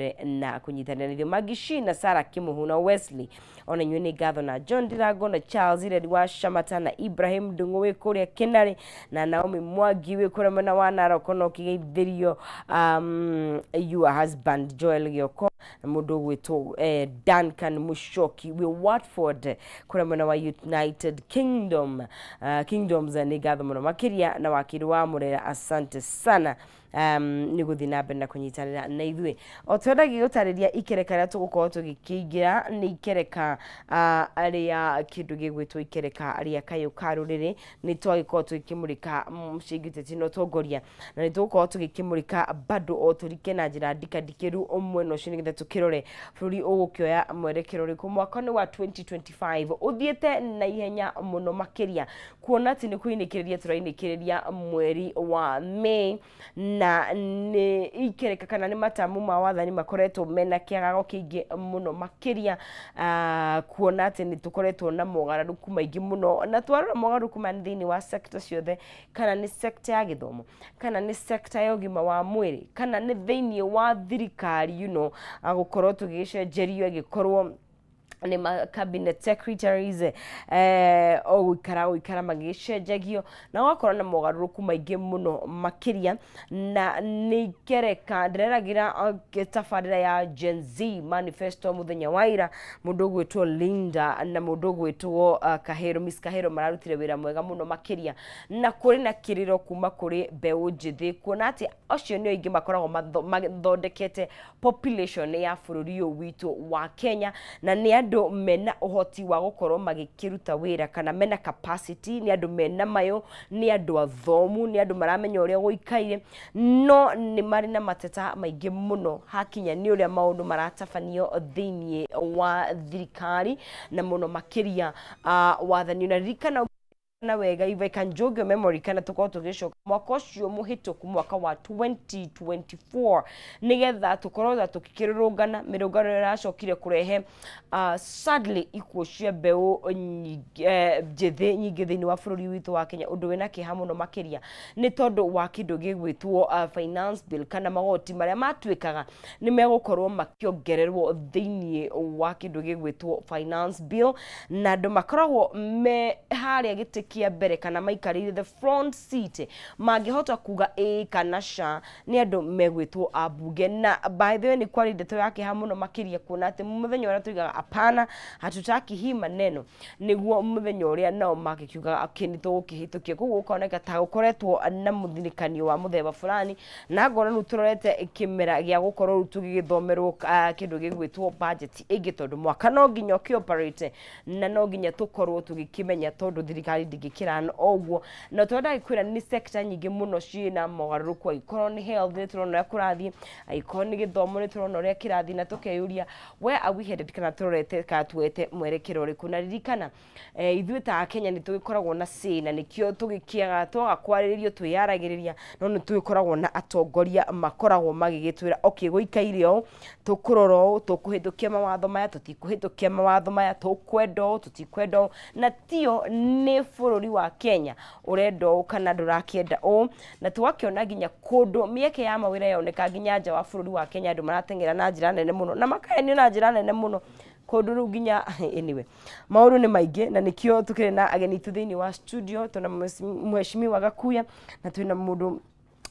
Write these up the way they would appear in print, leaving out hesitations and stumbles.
mbere na kũnyitanĩra na ithuĩ. Magishi na Sarah Kimuhu na Wesley, ona inyuĩ nĩ ngatho, na John Ndirango na Charles Ireri wa Shamata na Ibrahim Ndung'u wĩ kũrĩa Kĩnarĩ na Naomi Mwangi wĩ kũrĩa mwena wa Narok, no ũkĩgeithĩrio your husband Joel Gĩoko na mũndũ ũgwĩtwo Duncan Mushoki wĩ Watford kũrĩa mwena wa United Kingdom, Kingdoms. Nĩ ngatho mũno makĩria na wakiri wa Mũrera, asante sana nĩ gũthiĩ na mbere na kũnyitanĩra na ithuĩ. O twendagia gũtarĩria ikereka rĩrĩa tũgũkorwo tũgĩkĩingĩra nĩ ikereka rĩa kĩndũ gĩgwĩtwo ikereka rĩa kayũ ka rũrĩrĩ. Nĩ twagĩkorwo tũgĩkĩmũrĩka mũciĩ ũteti na ũtongoria, na nĩ tũgũkorwo tũgĩkĩmũrĩka bado o tũrike na njĩra ndikandikĩru mwena ũcio, nĩgetha tũkĩrore bũrũri ũgũkĩoya mwerekero ũrĩkũ. Mwaka nĩ wa 2025 ũthiĩte na ihenya mũno makĩria, kuona atĩ nĩ kũinĩkĩrĩria tũrainĩkĩrĩria mweri wa May, na nĩ ikereka kana nĩ matamu ma wathani makoretwo mena kĩagago kĩingĩ mũno makĩria, kuona atĩ nĩ tũkoretwo na mogarũrũku maingĩ mũno. Na twarora mogarũrũku maya nĩ thĩinĩ wa sector ciothe, kana nĩ sector ya gĩthomo, kana nĩ sector ya ũgima wa mwĩrĩ, kana nĩ thĩinĩ wa thirikari, gũkorwo tũgĩgĩcenjerio ĩgĩkorwo nĩ ma cabinet secretaries, o gũikara magĩcenjagio na gũgakorwo na mogarũrũku maingĩ mũno makĩria. Na nĩ ikereka ndĩreragĩra tabarĩra ya Gen Z Manifesto mũthenya wa ira. Mũndũ ũgwĩtwo Linda na mũndũ ũgwĩtwo Kahero, Miss Kahero, mararutire wĩra mwega mũno makĩria, na kũrĩ na kĩrĩro kuma kũrĩ mbeũ njĩthĩ, kuona atĩ acio nĩo aingĩ makoragwo mathondekete population ya bũrũri ũyũ witũ wa Kenya, na nĩ andũ mena ũhoti wa gũkorwo magĩkĩruta wĩra kana mena capacity, nĩ andũ mena mayũ, nĩ andũ athomu, nĩ andũ maramenya ũrĩa gũikaire, no nĩ marĩ na mateta maingĩ mũno hakinya nĩ ũrĩa maũndũ maratabanio thĩinĩ wa thirikari na mũno makĩria wathani. Na ririkana na wega, if I can jog your memory, kana tukorwo tũgĩcoka mwaka ũcio mũhĩtũku, mwaka wa 2024, nĩgetha tũkorwo ta tũkĩrũrũngana mĩrũngano ĩrĩa ĩracokire kũrehe sadly ikuũ cia mbeũ njĩthĩ nyingĩ thĩinĩ wa bũrũri witũ wa Kenya. Ũndũ wĩna kĩeha mũno makĩria nĩ tondũ wa kĩndũ gĩgwĩtwo finance bill, kana magoti marĩa matuĩkaga nĩ megũkorwo makĩongererwo thĩinĩ wa kĩndũ gĩgwĩtwo finance bill, na andũ makoragwo me harĩa gĩtĩ kĩa mbere kana maikarĩire the front seat mangĩhota kuga ĩĩ kana ca nĩ andũ megwĩtwo ambunge. Na by the way, nĩ kwarĩ ndeto ya kĩeha mũno makĩria kuona atĩ mũthenya ũrĩa tuigaga apana, hatutaki hii maneno, nĩguo mũthenya ũrĩa nao magĩkiugaga okay, nĩ tũgũkĩhĩtũkia. Koguo gũkoneka ta gũkoretwo na mũthinĩkanio wa mũthemba fulani, na ngona rĩu tũrorete kĩmera gĩa gũkorwo rĩu tũgĩgĩthomerwo kĩndũ gĩgwĩtwo budget ĩngĩ, tondũ mwaka no nginya ũkĩoperate na no nginya tũkorwo tũgĩkĩmenya, tondũ thirikari ndĩngĩkĩrana o ũguo. Na tũrenda gĩkwĩra nĩ sector nyingĩ mũno ciĩna mogarũrũku, angĩkorwo nĩ health nĩ tũrona ũrĩa kũrathiĩ, angĩkorwo nĩ gĩthomo nĩ tũrona ũrĩa kĩrathiĩ, na tũkeyũria where are we headed, kana tũrorete kana tuete mwerekero ũrĩkũ. Na ririkana ithuĩ ta Akenya nĩ tũgĩkoragwo na say, na nĩkĩo tũgĩkĩaga twaga kwarĩrĩrio twĩyaragĩrĩria, no nĩ tũgĩkoragwo na atongoria makoragwo magĩgĩtwĩra okay, gũikaire ũũ, tũkũrora ũũ, tũkũhĩtũkia mawatho maya, tũtikũhĩtũkia mawatho maya, tũkwenda ũũ, tũtikwenda ũũ, na tio nĩ bũrũri wa Kenya ũrenda ũũ kana ndũrakĩenda ũũ. Na tũgakĩona nginya kũndũ mĩeke ya mawĩra yoneka nginya nja wa bũrũri wa Kenya, andũ marateng'era na njĩra nene mũno na makahenio na njĩra nene mũno kũndũ rĩu nginya. Anyway, maũndũ nĩ maingĩ, na nĩkĩo tũkĩrĩ na ageni tu thĩinĩ wa studio. Tuna mheshimiwa Gakuya na twĩna mũndũ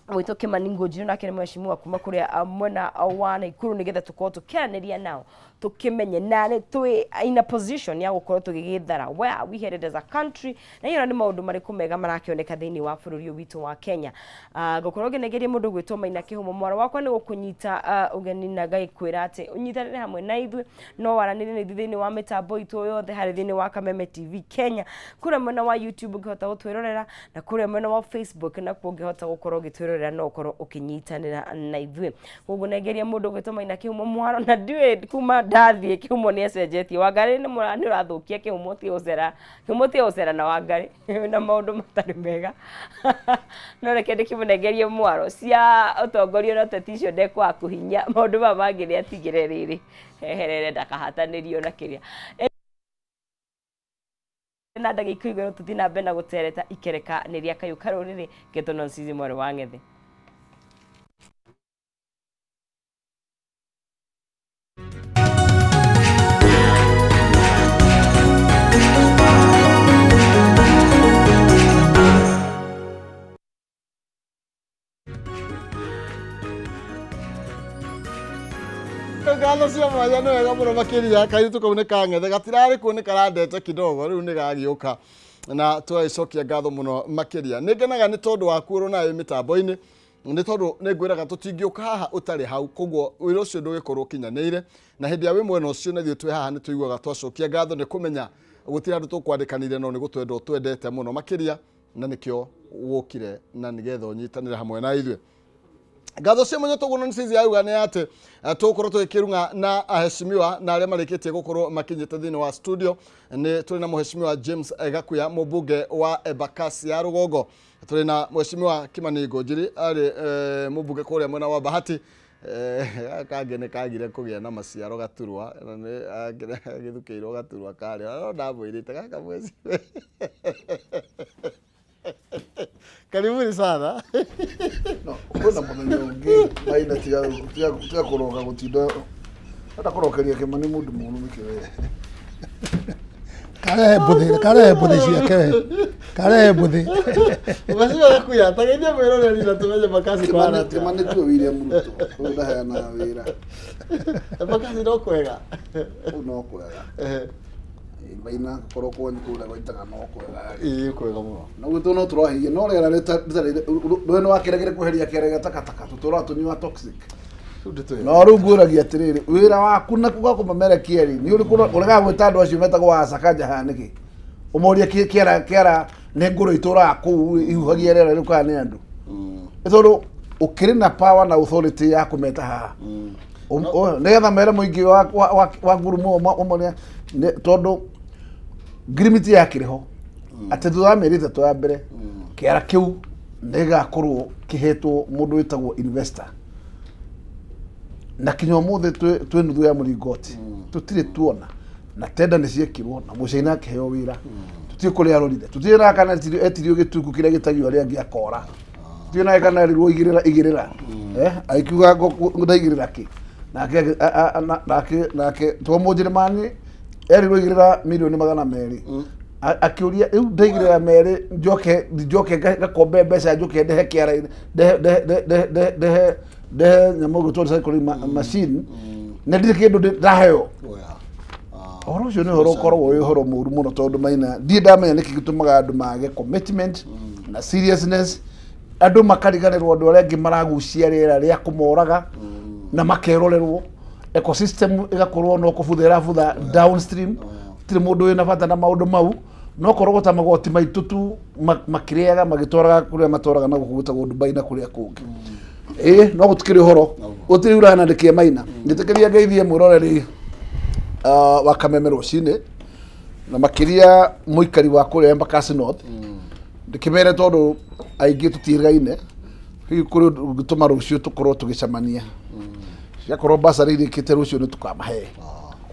gwĩtwo Kimani Ngũnjiri, nake nĩ mheshimiwa kuma kũrĩa mwena wa Naikuru, nĩgetha tũkorwo tũkĩaranĩria nao tũkĩmenye na nĩ twĩ in a position ya gũkorwo tũgĩgĩthara where are we headed as a country, na iyo nĩ maũndũ marĩkũ mega marakĩoneka thĩinĩ wa bũrũri ũyũ witũ wa Kenya. Ngũkorwo ngĩnengeria mũndũ gwĩtwo Maina Kĩhumo mwaro wakwa nĩ gũkũnyita ũgeni na ngagĩkwĩra atĩ ũnyitanĩre hamwe na ithuĩ, no waranĩrie na ithuĩ thĩinĩ wa mĩtambo itũ yothe, harĩ thĩinĩ wa Kameme TV Kenya, kũrĩa mwena wa YouTube ũngĩhota gũtwĩrorera, na kũrĩa mwena wa Facebook nakuo ũngĩhota gũkorwo ũgĩtwĩrorera no ũkorwo ũkĩnyitanĩra na ithuĩ. Koguo nengeria mũndũ gwĩtwo Maina Kĩhumo mwaro, na ndiũĩ kuma ndathiĩ Kĩhumo nĩ acenjetie. Wangarĩ nĩ ũrathũkia Kĩhumo, ti ũcera Kĩhumo, ti ũcera na Wangarĩ na maũndũ matarĩ mega, no reke ndĩkĩmũnengerie mwaro cia ũtongoria na ũteti icio ndekwaga kũhinya maũndũ maya mangĩ nĩ atigĩre rĩrĩ eherere ndakahatanĩrio na kĩrĩa na ndagĩka igũrũ. Tũthiĩ na mbere na gũtereta ikereka nĩ rĩa kayũ karũrĩrĩ ngetwo Nonsizi mwarĩ wa Ng'ethe. Ngatho cia mwanya nĩ wega mũno makĩria kairĩtu kau nĩ kang'ethe gatirarĩ kuo nĩ karandete kidogo rĩu nĩ gagĩũka na tũgagĩcokia ngatho mũno makĩria. Nĩ ngenaga nĩ tondũ wa kuorwo nawe mĩtambo-inĩ nĩ tondũ nĩ ngwĩraga tũtingĩũka haha ũtarĩ hau koguo wĩra ũcio ndũgĩkorwo ũkinyanĩire na hĩndĩ ya wĩ mwena ũcio na ithuĩ twĩ haha nĩ tũiguaga twacokia ngatho nĩ kũmenya gũtirĩ andũ tũkwandĩkanire no nĩ gũtwenda ũtwendete mũno makĩria na nĩkĩo wokire na nĩgetha ũnyitanĩre hamwe na ithuĩ. Ngatho cia mwanya toguo nĩ cizi yauga nĩ atĩ tũgũkorwo tũgĩkĩrung'a na aheshimiwa na arĩa marĩkĩtie gũkorwo makinyĩte thĩinĩ wa studio. Nĩ tũrĩ na mũheshimiwa James Gakuya mũmbunge wa Embakasi ya Rũgongo, tũrĩ na mũheshimiwa Kimani Ngunjiri arĩ mũmbunge kũrĩa mwena wa Bahati. Kangĩ nĩ kagire kũgĩa na maciaro gaturwa na nĩ agĩthukĩirwo gaturwa karĩa no ndamwĩrĩte gaka mweci. Karibuni sana. No, kwĩna mũthenya ũngĩ maina tiga kũroga gũtinda hata kũrokeria Kĩmani mũndũ mũũru nĩkĩ we. Karehe mbuthi ciake. Karehe mbuthi. Mheshimiwa Gakuya, tageithia mwĩroreri na tũmenye Embakasi kũhana atĩa. Kĩmani tiwe William Ruto, ũyũ ndaheanaga wĩra. Embakasi no kwega. Kũu no kwega. Maina korwo kwanyu kũrĩa gwaitaga no kwega. Ĩĩ kwega mũno. Na gwitũ no tũrahirie no rĩera rĩtarĩ rwe nĩ wakĩregire kweheria kĩara gĩa takataka tũtũraga tũnyua toxic. No rĩu ngwĩragia atĩrĩrĩ wĩra waku na kuga kũmamerekia rĩ nĩ ũrĩkũ ũregaga gwĩta andũ acio metagwo wa Sakaja haha nĩkĩ? Ũmorie kĩara nĩ ngũrũ itũraga kũu ihuhagia rĩera rĩu kana nĩ andũ. Nĩ tondũ ũkĩrĩ na power na authority ya kũmeta haha. Nĩgetha mere mũingĩ wa ngurumo ũmoria tondũ ngirimiti yakĩrĩ ho atĩ thutha wa mĩeri 3 ya mbere kĩara kĩu nĩgĩgakorwo kĩhetwo mũndũ wĩtagwo investor na kinya ũmũthĩ twĩ nuthu ya mũringoti tũtirĩ tuona na tenda nĩ ciekirwo na mũcaina akĩheo wĩra tũtirĩ kũrĩa arorire tũtirĩ na kana etirio gĩtuku kĩrĩa gĩtagio arĩa angĩ akora tũtirĩ na kana erirwo igĩrĩra igĩrĩra agĩkiuga ndaigĩrĩra kĩ nake nake nake to mũnjĩrĩmani erirwo igĩrĩra milioni 200 akĩũria rĩu ndaigĩrĩra merĩ njoke ngakombe mbeca njoke ndehe kĩara ndehe ndehe nyamũ ĩgwĩtwo recycling machine na ndirĩ kĩndũ ndaheo. Ũhoro ũcio nĩ ũhoro ũkoragwo wĩ ũhoro mũũru mũno tondũ maina ndirĩ ndamenya nĩkĩ gĩtũmaga andũ mage commitment na seriousness andũ makariganĩrwo andũ arĩa angĩ maragucia rĩera rĩa kũmoraga na makerorerwo ecosystem ĩgakorwo no kũbutha ĩrabutha downstream gũtirĩ mũndũ wĩna bata na maũndũ mau no kũrogota magoti maitũ tu makĩrĩaga magĩtwaraga kũrĩa matwaraga na gũkũ gwĩtagwo Dubai na kũrĩa kũngĩ. Ĩĩ no gũtikĩrĩ ũhoro gũtirĩ ũranandĩkia maina njĩtĩkĩria ngeithie mwĩroreri wa Kameme rũcinĩ na makĩria mũikari wa kũrĩa Embakasi North ndĩkĩmere tondũ aingĩ tũtiĩgaine hihi kũrĩ ũndũ ũngĩtũma rũciũ tũkorwo tũgĩcemania ciakorwo basarĩ irĩkĩte rũciũ nĩ tũkamahe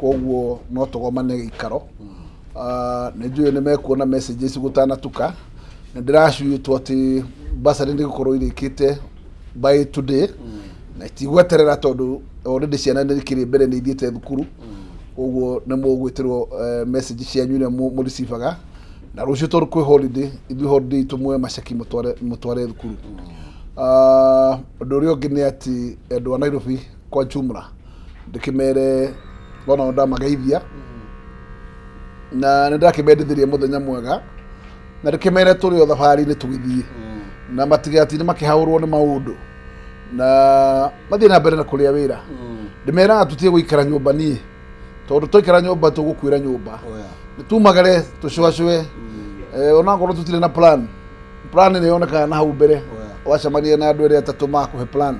koguo no tũgomane gĩikaro. Nĩ njũĩ nĩ mekuona messages gũtanatuka na ndĩracuĩtwo atĩ basarĩ nĩ gũkorwo irĩkĩte by today na itigweterera tondũ already ciana nĩ ikĩrĩ mbere nĩ ithiĩte thukuru koguo nĩ mũgwĩtĩrwo message cianyu iria mũricibaga na rũciũ tondũ kwĩ holiday ithuĩ holiday itũ muoe maceki mũtware thukuru. Ũndũ ũrĩa ũngĩ nĩ atĩ andũ a Nairobi kwa jumla ndĩkĩmere ona ndamageithia na nĩ ndakĩmendithirie mũthenya mwega na ndĩkĩmere tũrĩ o thabarĩ-inĩ tũgĩthiĩ na matigatinde makĩhaũrwo nĩ maũndũ na mathiĩ na mbere na kũrĩa wĩra. Ndĩmeraga tũtige gũikara nyũmba niĩ tondũ twaikara nyũmba tũgũkuĩra nyũmba nĩtumagare tũcũacũe onakorwo tũtirĩ na plan nĩ yonekaga na hau mbere wacemania na andũ erĩ atatũ makũhe plan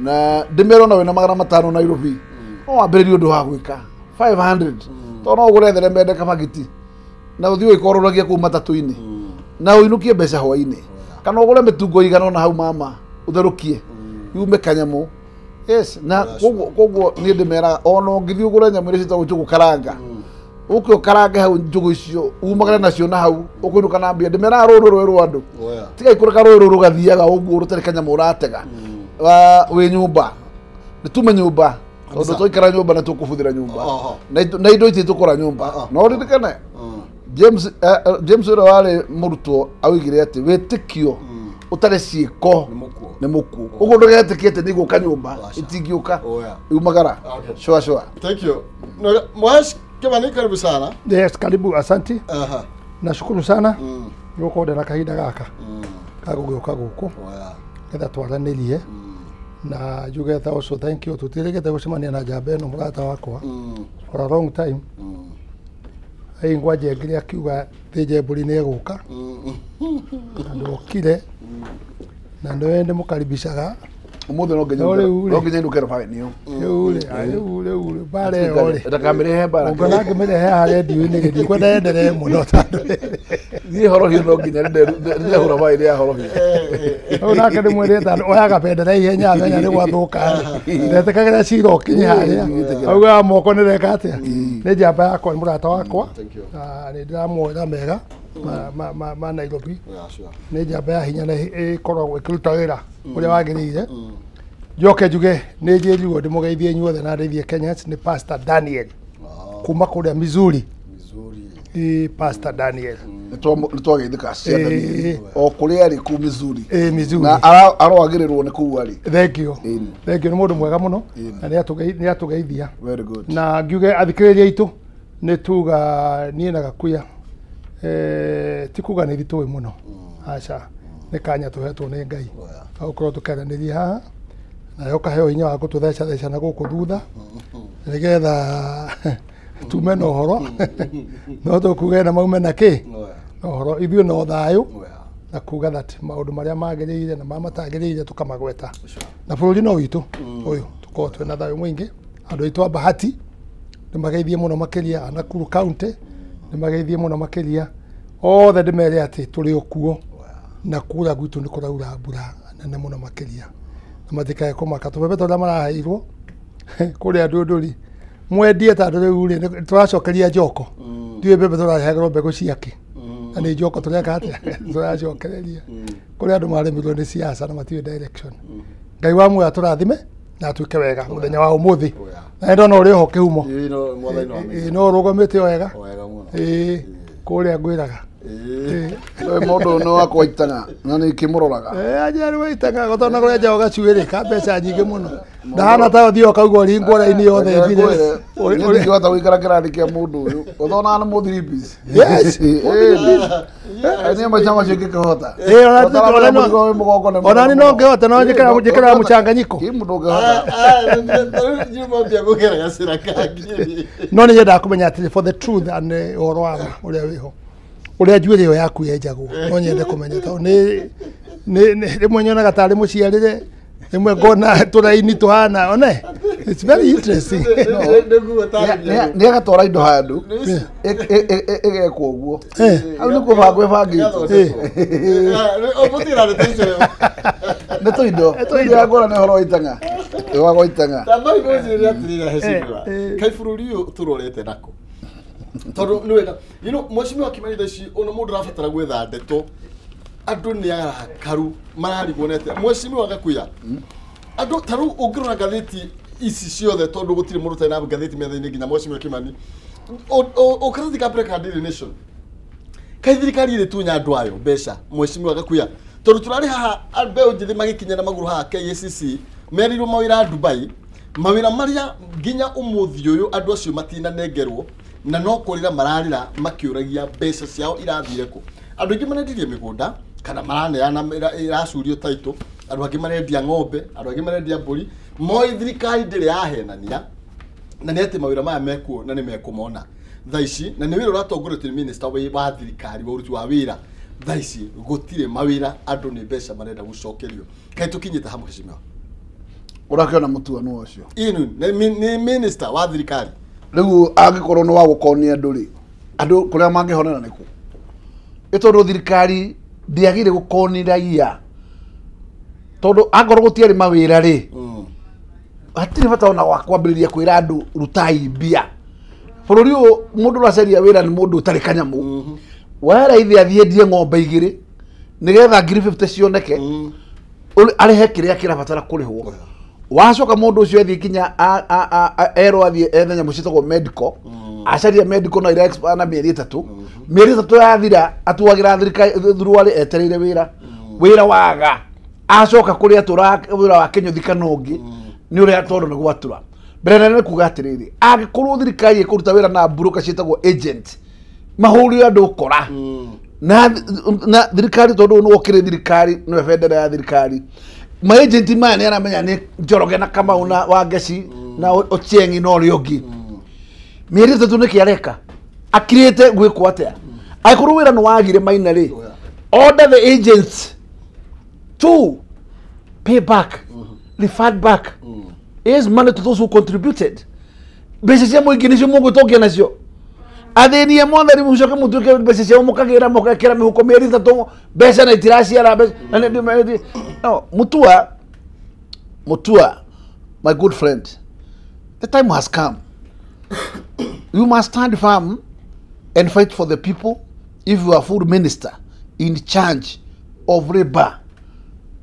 na ndĩmere ona wĩna 500 Nairobi no wambĩrĩrie ũndũ wa gwĩka 500 tondũ no ũgũre theremende kabagiti na ũthiĩ ũgĩkorũragia kũu matatũ-inĩ na ũinũkie mbeca hwaĩ-inĩ kana ũgũre mĩtungo ĩigana ũna hau mama ũtherũkie yume kanyamũ. Yes na koguo niĩ ndĩmeraga ona ũngĩthiĩ ũgũre nyamũ iria ciĩtagwo njũgũ karanga ũke ũkarange hau njũgũ icio umagare nacio na hau ũkũinũka na mbia. Ndĩmeraga rũrũ rũĩ rwa andũ tigai kũreka rũĩ rũrũ rũgathiaga ũguo rũtarĩ kanyamũ ũratega wĩ nyũmba nĩtume nyũmba tondũ twaikara nyũmba nĩ tũkũbuthĩra nyũmba na indo itirĩ tũkũra nyũmba. No ũririkane James ũrĩa warĩ mũrutwo augire atĩ wĩtĩkio Ũtarĩ ciĩko nĩ mũkuũ. Ũguo ndũgetĩkie atĩ nĩ igũka nyũmba, itingĩũka. Umagara. Shua shua. Thank you. Mwash Kimani, karibu sana. Yes, karibu, asante. Nashukuru sana. Nĩgũkorwo na kahinda gaka ka gũgĩũka gũkũ getha twaranĩrie na njuge tha also thank you tũtirĩgĩte gũcemania na njamba ĩno mũrata wakwa for a long time. Aingwa njengire akiuga thĩnje mbũri nĩ egũka na ndokire na nĩwe ndĩmũkaribicaga Umuthi no nginya nduke rũbawe niyo. Rĩu mbara ĩyo rĩ. Ndakamĩrehe mbara. Ũngona ngĩmĩrehe haha redio-inĩ rĩ, ndikwenda yenderee mũno tondũ Niĩ horohio no nginya ndĩrehũra maĩ rĩa horohio. Rĩu nake ndĩmwĩrĩte oyaga bendera ihenya amenya nĩ gwathũka. Ndetĩkagĩra cira ũkinye harĩa. Augaga moko nĩreka atĩa. Nĩ njamba yakwa, nĩ mũrata wakwa. Na nĩ ndĩramuoera mega ma Nairobi. Nĩ njamba ya hinya na ĩkoragwo ĩkĩruta wĩra ũrĩa wagĩrĩire. Njoke njuge nĩ njĩrirwo ndĩmũgeithie inyuothe na ndeithie Kenyans nĩ Pastor Daniel kuma kũrĩa Missouri. Pastor Daniel nĩ twageithĩka cia Daniel o kũrĩa arĩ kũu Missouri. Missouri. Na aroagĩrĩrwo nĩ kũu arĩ. Thank you. Thank you, nĩ mũndũ mwega mũno na nĩ atũgeithia. Very good. Na ngiuge athikĩrĩria aitũ nĩ tuga niĩ na Gakuya ti kuga nĩ ithuĩ tũĩ mũno. Aca nĩ kanya tũhetwo nĩ Ngai. Gũkorwo tũkĩaranĩria haha na ũkaheo hinya wa gũtũthecatheca na gũkũ thutha nĩgetha tume na ũhoro no tũkuge na maume na kĩ na ũhoro ithuĩ no thayũ na kuga that maũndũ marĩa magĩrĩire na marĩa matagĩrĩire tũkamagweta na bũrũri no witũ ũyũ tũkorwo twĩna thayũ mũingĩ. Andũ aitũ a Bahati nĩmageithie mũno makĩria, a Nakuru County nĩmageithie mũno makĩria, othe ndĩmere atĩ tũrĩ o kuo na kura gwitũ nĩ kũraura mbura nene mũno makĩria na matikae kũmaka tũbebe tũrĩa maraheirwo kũrĩa ndũndũri mwendie tondũ rĩu rĩ tũracokeria njoko ndiũĩ mbembe tũraheagĩrwo mbegũ ciake na nĩ njoko tũreka atĩa tũracokereria kũrĩa andũ marĩmirwo nĩ siasa na matiũĩ direction. Ngai wa muoyo atũrathime na atuĩke wega mũthenya wa ũmũthĩ na nĩ ndona ũrĩ oho kĩhumo no ũrũgamĩte wega kũrĩa ngwĩraga. Mũndũ nĩ wakwa Itang'a na nĩ kĩmũroraga. Aja nĩ wa Itang'a gũtona kũrĩa njago gacuĩrĩ ka mbeca nyingĩ mũno ndahana ta ũthiĩ ũkauga ũringwo raini yothe ĩthire. Niĩ ndingĩhota gũikara kĩrathi kĩa mũndũ ũyũ ũthonaga nĩ mũthiri peace. Yes. Niĩ maica macio ingĩkĩhota. Ona niĩ no ngĩhota no njĩkĩraga mũchanganyiko. Kĩ mũndũ ũngĩhota. No nĩ nyendaga kũmenya atĩrĩ for the truth and ũhoro wa ma ũrĩa wĩho ũrĩa njuĩrĩ ĩyo yaku yenjagwo no nyende kũmenya tondũ nĩ rĩmwe nyonaga tarĩ mũciarĩre rĩmwe ngona tũraini tũhana one it's very interesting. Nĩ agatwara indo handũ ĩgekwo ũguo hau nĩ kũbangwo ĩbangĩtwo nĩ tũindo ngona nĩ ũhoro wa Itang'a wa Itang'a. Kaĩ bũrũri ũyũ tũrorete nako tondũ nĩ wega you know mheshimiwa Kimani thaa ici ona mũndũ arabatara gwetha ndeto andũ nĩ arakaru mararigwo nĩ atĩa. Mheshimiwa Gakuya andũ ta rĩu ũngĩrora ngathĩti ici ciothe tondũ gũtirĩ mũndũ ũtarĩ na ngathĩti metha-inĩ nginya mheshimiwa Kimani ũkarathi ka mbere ka Daily Nation kaĩ thirikari ĩrĩtunya andũ ayo mbeca. Mheshimiwa Gakuya tondũ tũrarĩ haha mbeũ njĩthĩ magĩkinya na magũrũ haha KACC merirwo mawĩra Dubai mawĩra marĩa nginya ũmũthĩ ũyũ andũ acio matinanengerwo na no kũrĩra mararĩra makĩũragia mbeca ciao irathire kũ. Andũ aingĩ marendirie mĩgũnda kana maraneana ĩracurio taitũ, andũ angĩ marendia ng'ombe, andũ angĩ marendia mbũri moĩ thirikari ndĩrĩ yahenania na nĩ atĩ mawĩra maya mekuo na nĩ mekũmona thaa ici na nĩ wĩra ũratongoretio nĩ minister wa thirikari wa ũruti wa wĩra. Thaa ici gũtirĩ mawĩra andũ nĩ mbeca marenda gũcokerio. Kaĩ tũkinyĩte ha mheshimiwa? Ũrakĩona mũtuano ũcio nĩ minister wa thirikari rĩu angĩkorwo nĩ wa gũkonia andũ rĩ andũ kũrĩa mangĩhonera nĩ kũ ĩ tondũ thirikari ndĩagĩrĩire gũkonia raia tondũ angorwo gũtiarĩ mawĩra rĩ hatirĩ bata ona wa kwambĩrĩria kwĩra andũ rutai mbia. Bũrũri ũyũ mũndũ ũracaria wĩra nĩ mũndũ ũtarĩ kanyamũ wera ithe athiĩ endie ng'ombe igĩrĩ nĩgetha 50 cioneke arĩhe kĩrĩa kĩrabatara kũrĩhwo. Wacoka mũndũ ũcio athiĩ kinya erwo athiĩ ethe nyamũ ciĩtagwo medical acaria medical no ira expire na mĩeri ĩtatũ mĩeri ĩtatũ yathira atuagĩra thirikari thuruarĩ etereire wĩra. Wĩra waga acoka kũrĩa tũra wĩra wa Kĩnyũthi kana ũngĩ nĩ ũrĩa tondũ nĩ gwatura. Mbere nene kuga atĩrĩrĩ, angĩkorwo thirikari ĩkũruta wĩra na broker ciĩtagwo agent mahũrire andũ kora na thirikari tondũ nĩ wokĩrĩ thirikari nĩwe bendera ya thirikari ma agent maya nĩ aramenya nĩ Njoroge na Kamau na Wangeci na Ochieng na ũrĩa ũngĩ. Mĩeri 3 nĩkĩ areka akirĩte gwĩkwo atĩa? Angĩkorwo wĩra nĩ wagire Maina rĩ, order the agents to pay back, refund back is money to those who contributed. Mbeca cia mũingĩ nĩcio mũgwĩtongia nacio. Athĩni a mothe rĩu mũcoke mũtuĩke mbeca ciao mũkagĩra mũgekĩra mĩhuko mĩeri 3 mbeca na itiraciara mbeca. No, Mutua, my good friend, the time has come. You must stand firm and fight for the people if you are full minister in charge of labor.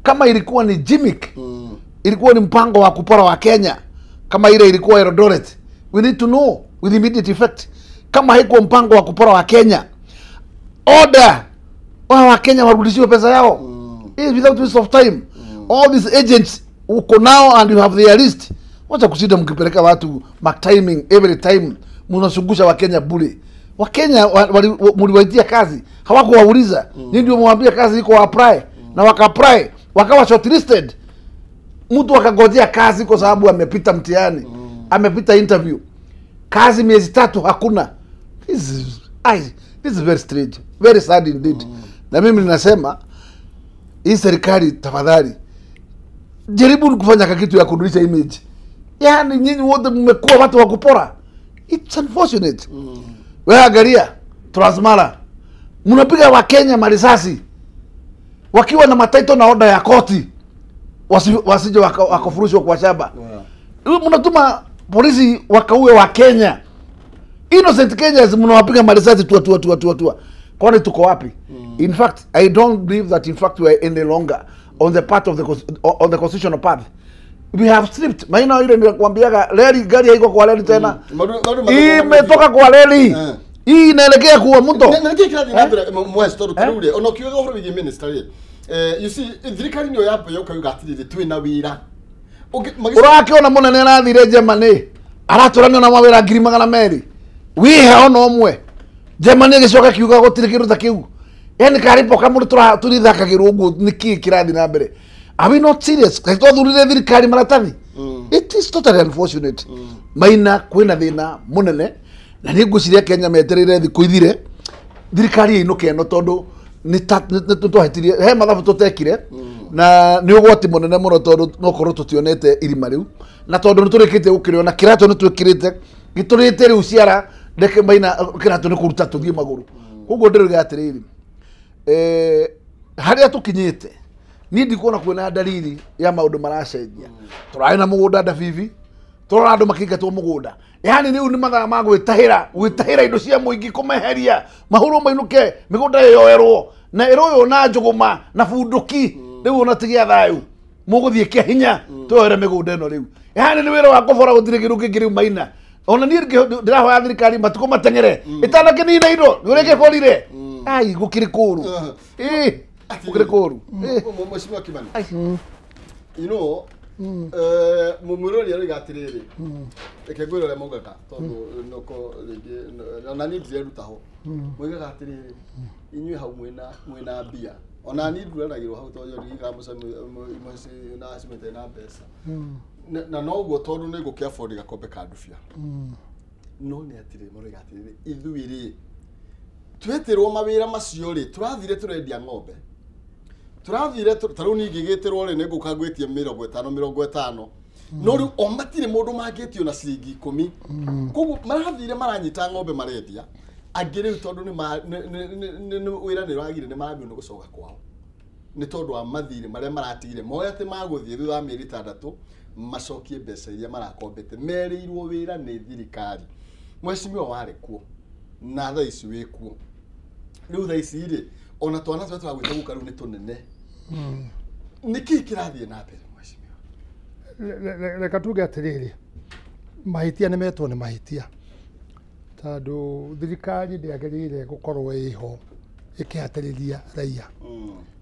Kama ilikuwa ni gimmick, ilikuwa ni mpango wa kupora wa Kenya, kama ile ilikuwa Eldoret, we need to know with immediate effect. Kama haikuwa mpango wa kupora wa Kenya, order wa Kenya warudishiwe pesa yao. Without waste of time. All these agents uko nao and you have their list. Wacha kusida mkipeleka watu mark timing every time mnasungusha wa Kenya bure. Wa Kenya mliwaitia kazi, hawakuwauliza. Nyinyi ndio mwambia kazi iko apply na waka apply, wakawa shortlisted. Mtu akangojea kazi kwa sababu amepita mtihani, amepita interview. Kazi miezi 3 hakuna. This is very strange, very sad indeed. Na mimi ninasema hii serikali tafadhali jaribu kufanya kitu ya kurudisha image. Yaani nyinyi wote mmekuwa watu wa kupora. It's unfortunate. Wewe angalia Transmara, mnapiga wa Kenya marisasi wakiwa na mataito na order ya koti, wasije wakafurushwa kwa shamba. Mnatuma polisi wakaue wa Kenya. Innocent Kenyans mnawapiga marisasi tua. Kwani tuko wapi? In fact, I don't believe that in fact we are any longer on the path of the on the constitutional path. We have slipped. Maana ile nilikwambiaga reli gari haiko kwa reli tena. Imetoka kwa reli. Hii inaelekea kuwa mto. Na niki kirathi na mbere mwes tondu kirure ona kiuga uhoro wigie minister ri. You see thirikari niyo yambo yoka yuga atiriri twina wira. Urakiona munene arathire Germany. Araturanio na mawira 200,000. Wihe ona umwe. Germany gicoka kiuga gutire kindu ta kiu. Yani karipo kamuru turithakagirwo uguo niki kirathi na mbere. Are we not serious? Kaĩ twathurire thirikari maratathi? It is totally unfortunate. Maina kwina thina munene na nĩ ngwĩciria Kenya metereire thikũ ithire thirikari ĩinũke ĩno tondũ nĩ twahĩtirie he mathabu tũtekire na nĩ ũgwati mũnene mũno tondũ no korwo tũtionete irima rĩu na tondũ nĩ tũrĩkĩtie gũkĩrĩona kĩratũ nĩ twĩkĩrĩte gĩtũrĩte rĩu ciara ndeke Maina kĩratũ nĩ kũruta tũthiĩ magũrũ. Koguo ndĩroiga atĩrĩrĩ, harĩa tũkinyĩte niĩ ndikuona kwĩna dalili ya maũndũ maracenjia. Tũrarĩ na mũgũnda Ndabibi, tũrona andũ makĩingatwo mũgũnda. Yaani rĩu nĩ mathaa ma gwĩtahĩra indo cia mũingĩ kũmeheria mahũrwo mainũke mĩgũnda ĩyoerwo na ĩroywo na njũgũma na bunduki rĩu ona tigia thayũ mũgũthiĩ kĩa hinya tũyoere mĩgũnda ĩno rĩu. Yaani nĩ wĩra wa kũbora gũtirĩ kĩndũ kĩngĩ rĩu Maina. Ona niĩ ndĩrahoya thirikari matukũ mateng'ere ĩtanakĩnina indo nĩ ũrĩa kĩborire. Ai gũkĩrĩ kũũru. Gũkĩrĩ kũũru. Mheshimiwa Kimani, you know, mũmũrori aroiga atĩrĩrĩ, reke ngwĩre ũrĩa maugaga tondũ noko rĩngĩ ona niĩ ndireruta ho. Moigaga atĩrĩrĩ, inyuĩ hau mwĩna mbia. Ona niĩ nduranagĩrwo hau tondũ ndigaga mũciĩ na acimĩte na mbeca. Na noguo tondũ nĩ ngũkĩ afford gakombe ka ndubia. No nĩ atĩrĩrĩ, maroiga atĩrĩrĩ, ithuĩ rĩ twetĩrwo mawĩra macio rĩ, tũrathire tũrendia ng'ombe. Tũrathire ta rĩu niĩ ingĩgĩtĩrwo rĩ, nĩ ngũka ngwĩtie 50 no rĩu o matirĩ mũndũ mangĩtio na ciringi 10. Koguo marathire maranyita ng'ombe marendia, angĩ rĩu tondũ nĩ wĩra nĩ wagire nĩ marambio nĩ gũcoka kwao nĩ tondũ wa mathirĩ marĩa maratigire moe atĩ magũthiĩ thutha wa mĩeri 6 macokie mbeca iria marakombete merĩirwo wĩra nĩ thirikari. Mheshimiwa warĩ kuo na thaa ici wĩ kuo. Rĩu thaa ici rĩ ona twana tũrĩa tũragwĩta gũka rĩu nĩ tũnene. Nĩkĩĩ kĩrathiĩ na mbere mheshimiwa? Reka tuge atĩrĩrĩ, mahĩtia nĩ metwo nĩ mahĩtia tondũ thirikari ndĩagĩrĩire gũkorwo ĩho ĩkĩhatĩrĩria raia.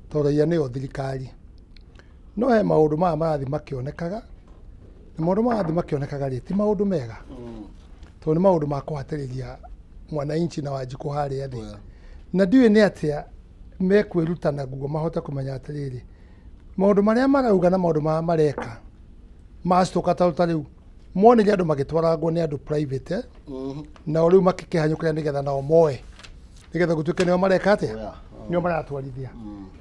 Tondũ raia nĩyo thirikari. No he maũndũ maya marathiĩ makĩonekaga, na maũndũ marathiĩ makĩonekaga rĩ, ti maũndũ mega. Tondũ nĩ maũndũ ma kũhatĩrĩria mwananchi na Wanjikũ harĩa thĩ. Na ndiũĩ nĩ atĩa mekwĩruta naguo mahote kũmenya atĩrĩrĩ, maũndũ marĩa marauga na maũndũ marĩa mareka macitũka ta rĩu monire andũ magĩtwarangwo nĩ andũ private, nao rĩu makĩkĩhanyũkĩra nĩgetha nao moe nĩgetha gũtuĩke nĩo mareka atĩa, nĩo maratwarithia.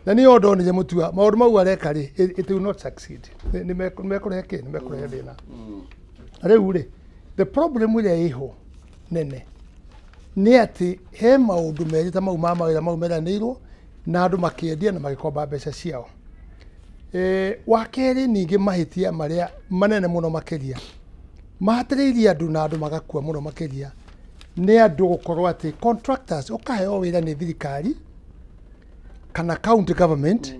Na niĩ ndonire Mutua maũndũ mau areka rĩ, it will not succeed. Nĩ mekũrehe kĩ? Nĩ mekũrehe thĩna. Na rĩu rĩ, the problem ĩrĩa ĩho nene nĩ atĩ he maũndũ merĩ ta mau ma mawĩra mau meranĩirwo na andũ makĩendia na magĩkomba mbeca ciao. Wa kerĩ ningĩ mahĩtia marĩa manene mũno makĩria mahatĩrĩirie andũ na andũ magakua mũno makĩria nĩ andũ gũkorwo atĩ contractors ũkaheo wĩra nĩ thirikari kana county government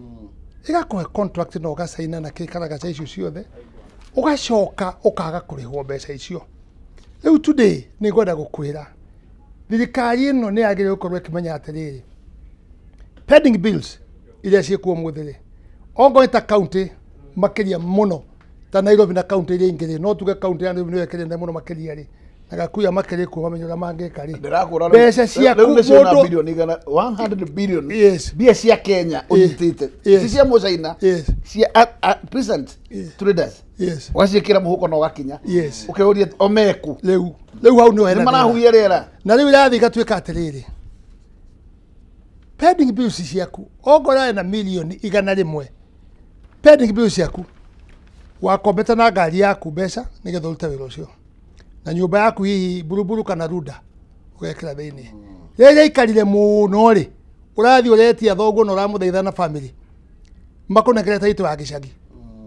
ĩgakũhe contract na ũgacaina na kĩkaragaca icio ciothe ũgacoka ũkaga kũrĩhwo mbeca icio. Rĩu today nĩ ngwenda gũkwĩra thirikari ĩno nĩ yagĩrĩirwo gũkorwo ĩkĩmenya atĩrĩrĩ, pending bills iria ciĩkuo ũmũthĩ rĩ, ongorwo nĩ ta county makĩria mũno ta Nairobi na county iria ingĩ rĩ, no tuge county ya Nairobi nĩyo ĩkĩrĩ nene mũno makĩria rĩ, na Gakuya makĩrĩ kuo mamenye ũrĩa mangĩka rĩ. Ndĩrakwĩra Mbeca ciaku rĩu nĩcio na mũndũ- bilioni igana 100 billion Yes. mbia cia Kenya ũnyitĩte Yes. ti cia Mũcaina, Yes. cia peasant Yes. traders Yes. ũgaciĩkĩra mũhuko na ũgakinya Yes. ũkeyũria omeku Rĩu rĩu hau nĩho hena nĩ thĩna. marahuhia rĩera. Na rĩu ĩrathiĩ ĩgatuĩka atĩrĩrĩ, pending bills ciaku ongorwo na milioni 100 pending bills ciaku wakombete na ngari yaku mbeca nĩgetha ũrute wĩra ũcio na nyũmba yaku hihi buruburu kana runda ũgekĩra thĩinĩ. Rĩrĩa ikarire mũno rĩ, ũrathiĩ ũretia thoguo na ũramũthaitha na family makũnengere taitũ ya gĩcagi,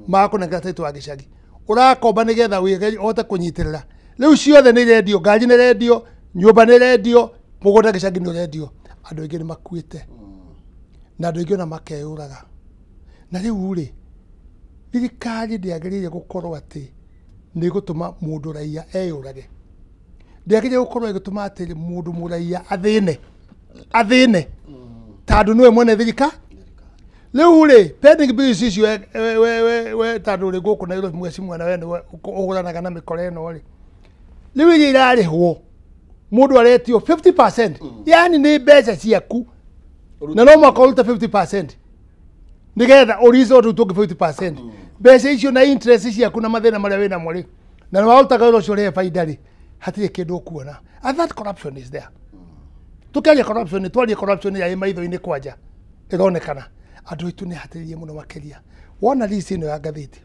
makũnengera taitũ ya gĩcagi, ũrakomba nĩgetha ũhote kũnyitĩrĩra. Rĩu ciothe nĩ irendio, ngari nĩ irendio, nyũmba nĩ irendio, mũgũnda gĩcagi nĩ ũrendio. Andũ aingĩ nĩ makuĩte na andũ aingĩ ona makeyũraga. Na rĩu rĩ, thirikari ndĩagĩrĩire gũkorwo atĩ nĩ ĩgũtũma mũndũ raia eyũrage, ndĩagĩrĩire gũkorwo ĩgĩtũma atĩ mũndũ mũraia athĩne athĩne tondũ nĩwe mwene thirikari. Rĩu rĩ, pending bills icio we tondũ ũrĩ gũkũ Nairobi mweci mwana we nĩwe ũhũranaga na mĩkora ĩno rĩ, rĩu iria irarĩhwo mũndũ aretio 50%, yani nĩ mbeca ciaku na no mũhaka ũrute 50% nĩgetha ũrice rĩu tũngĩ 50%. Mbeca icio na interest ciaku na mathĩna marĩa wĩnamo rĩ, na nĩ warutaga wĩra ũcio ũrĩhe baida rĩ, hatirĩ kĩndũ ũkuona. And that corruption is there. Tũkĩaria corruption, twarie corruption ĩrĩa ĩ maitho-inĩ kwanja ĩronekana. Andũ aitũ nĩ hatĩrĩrie mũno makĩria. Wona list ĩno ya ngathĩti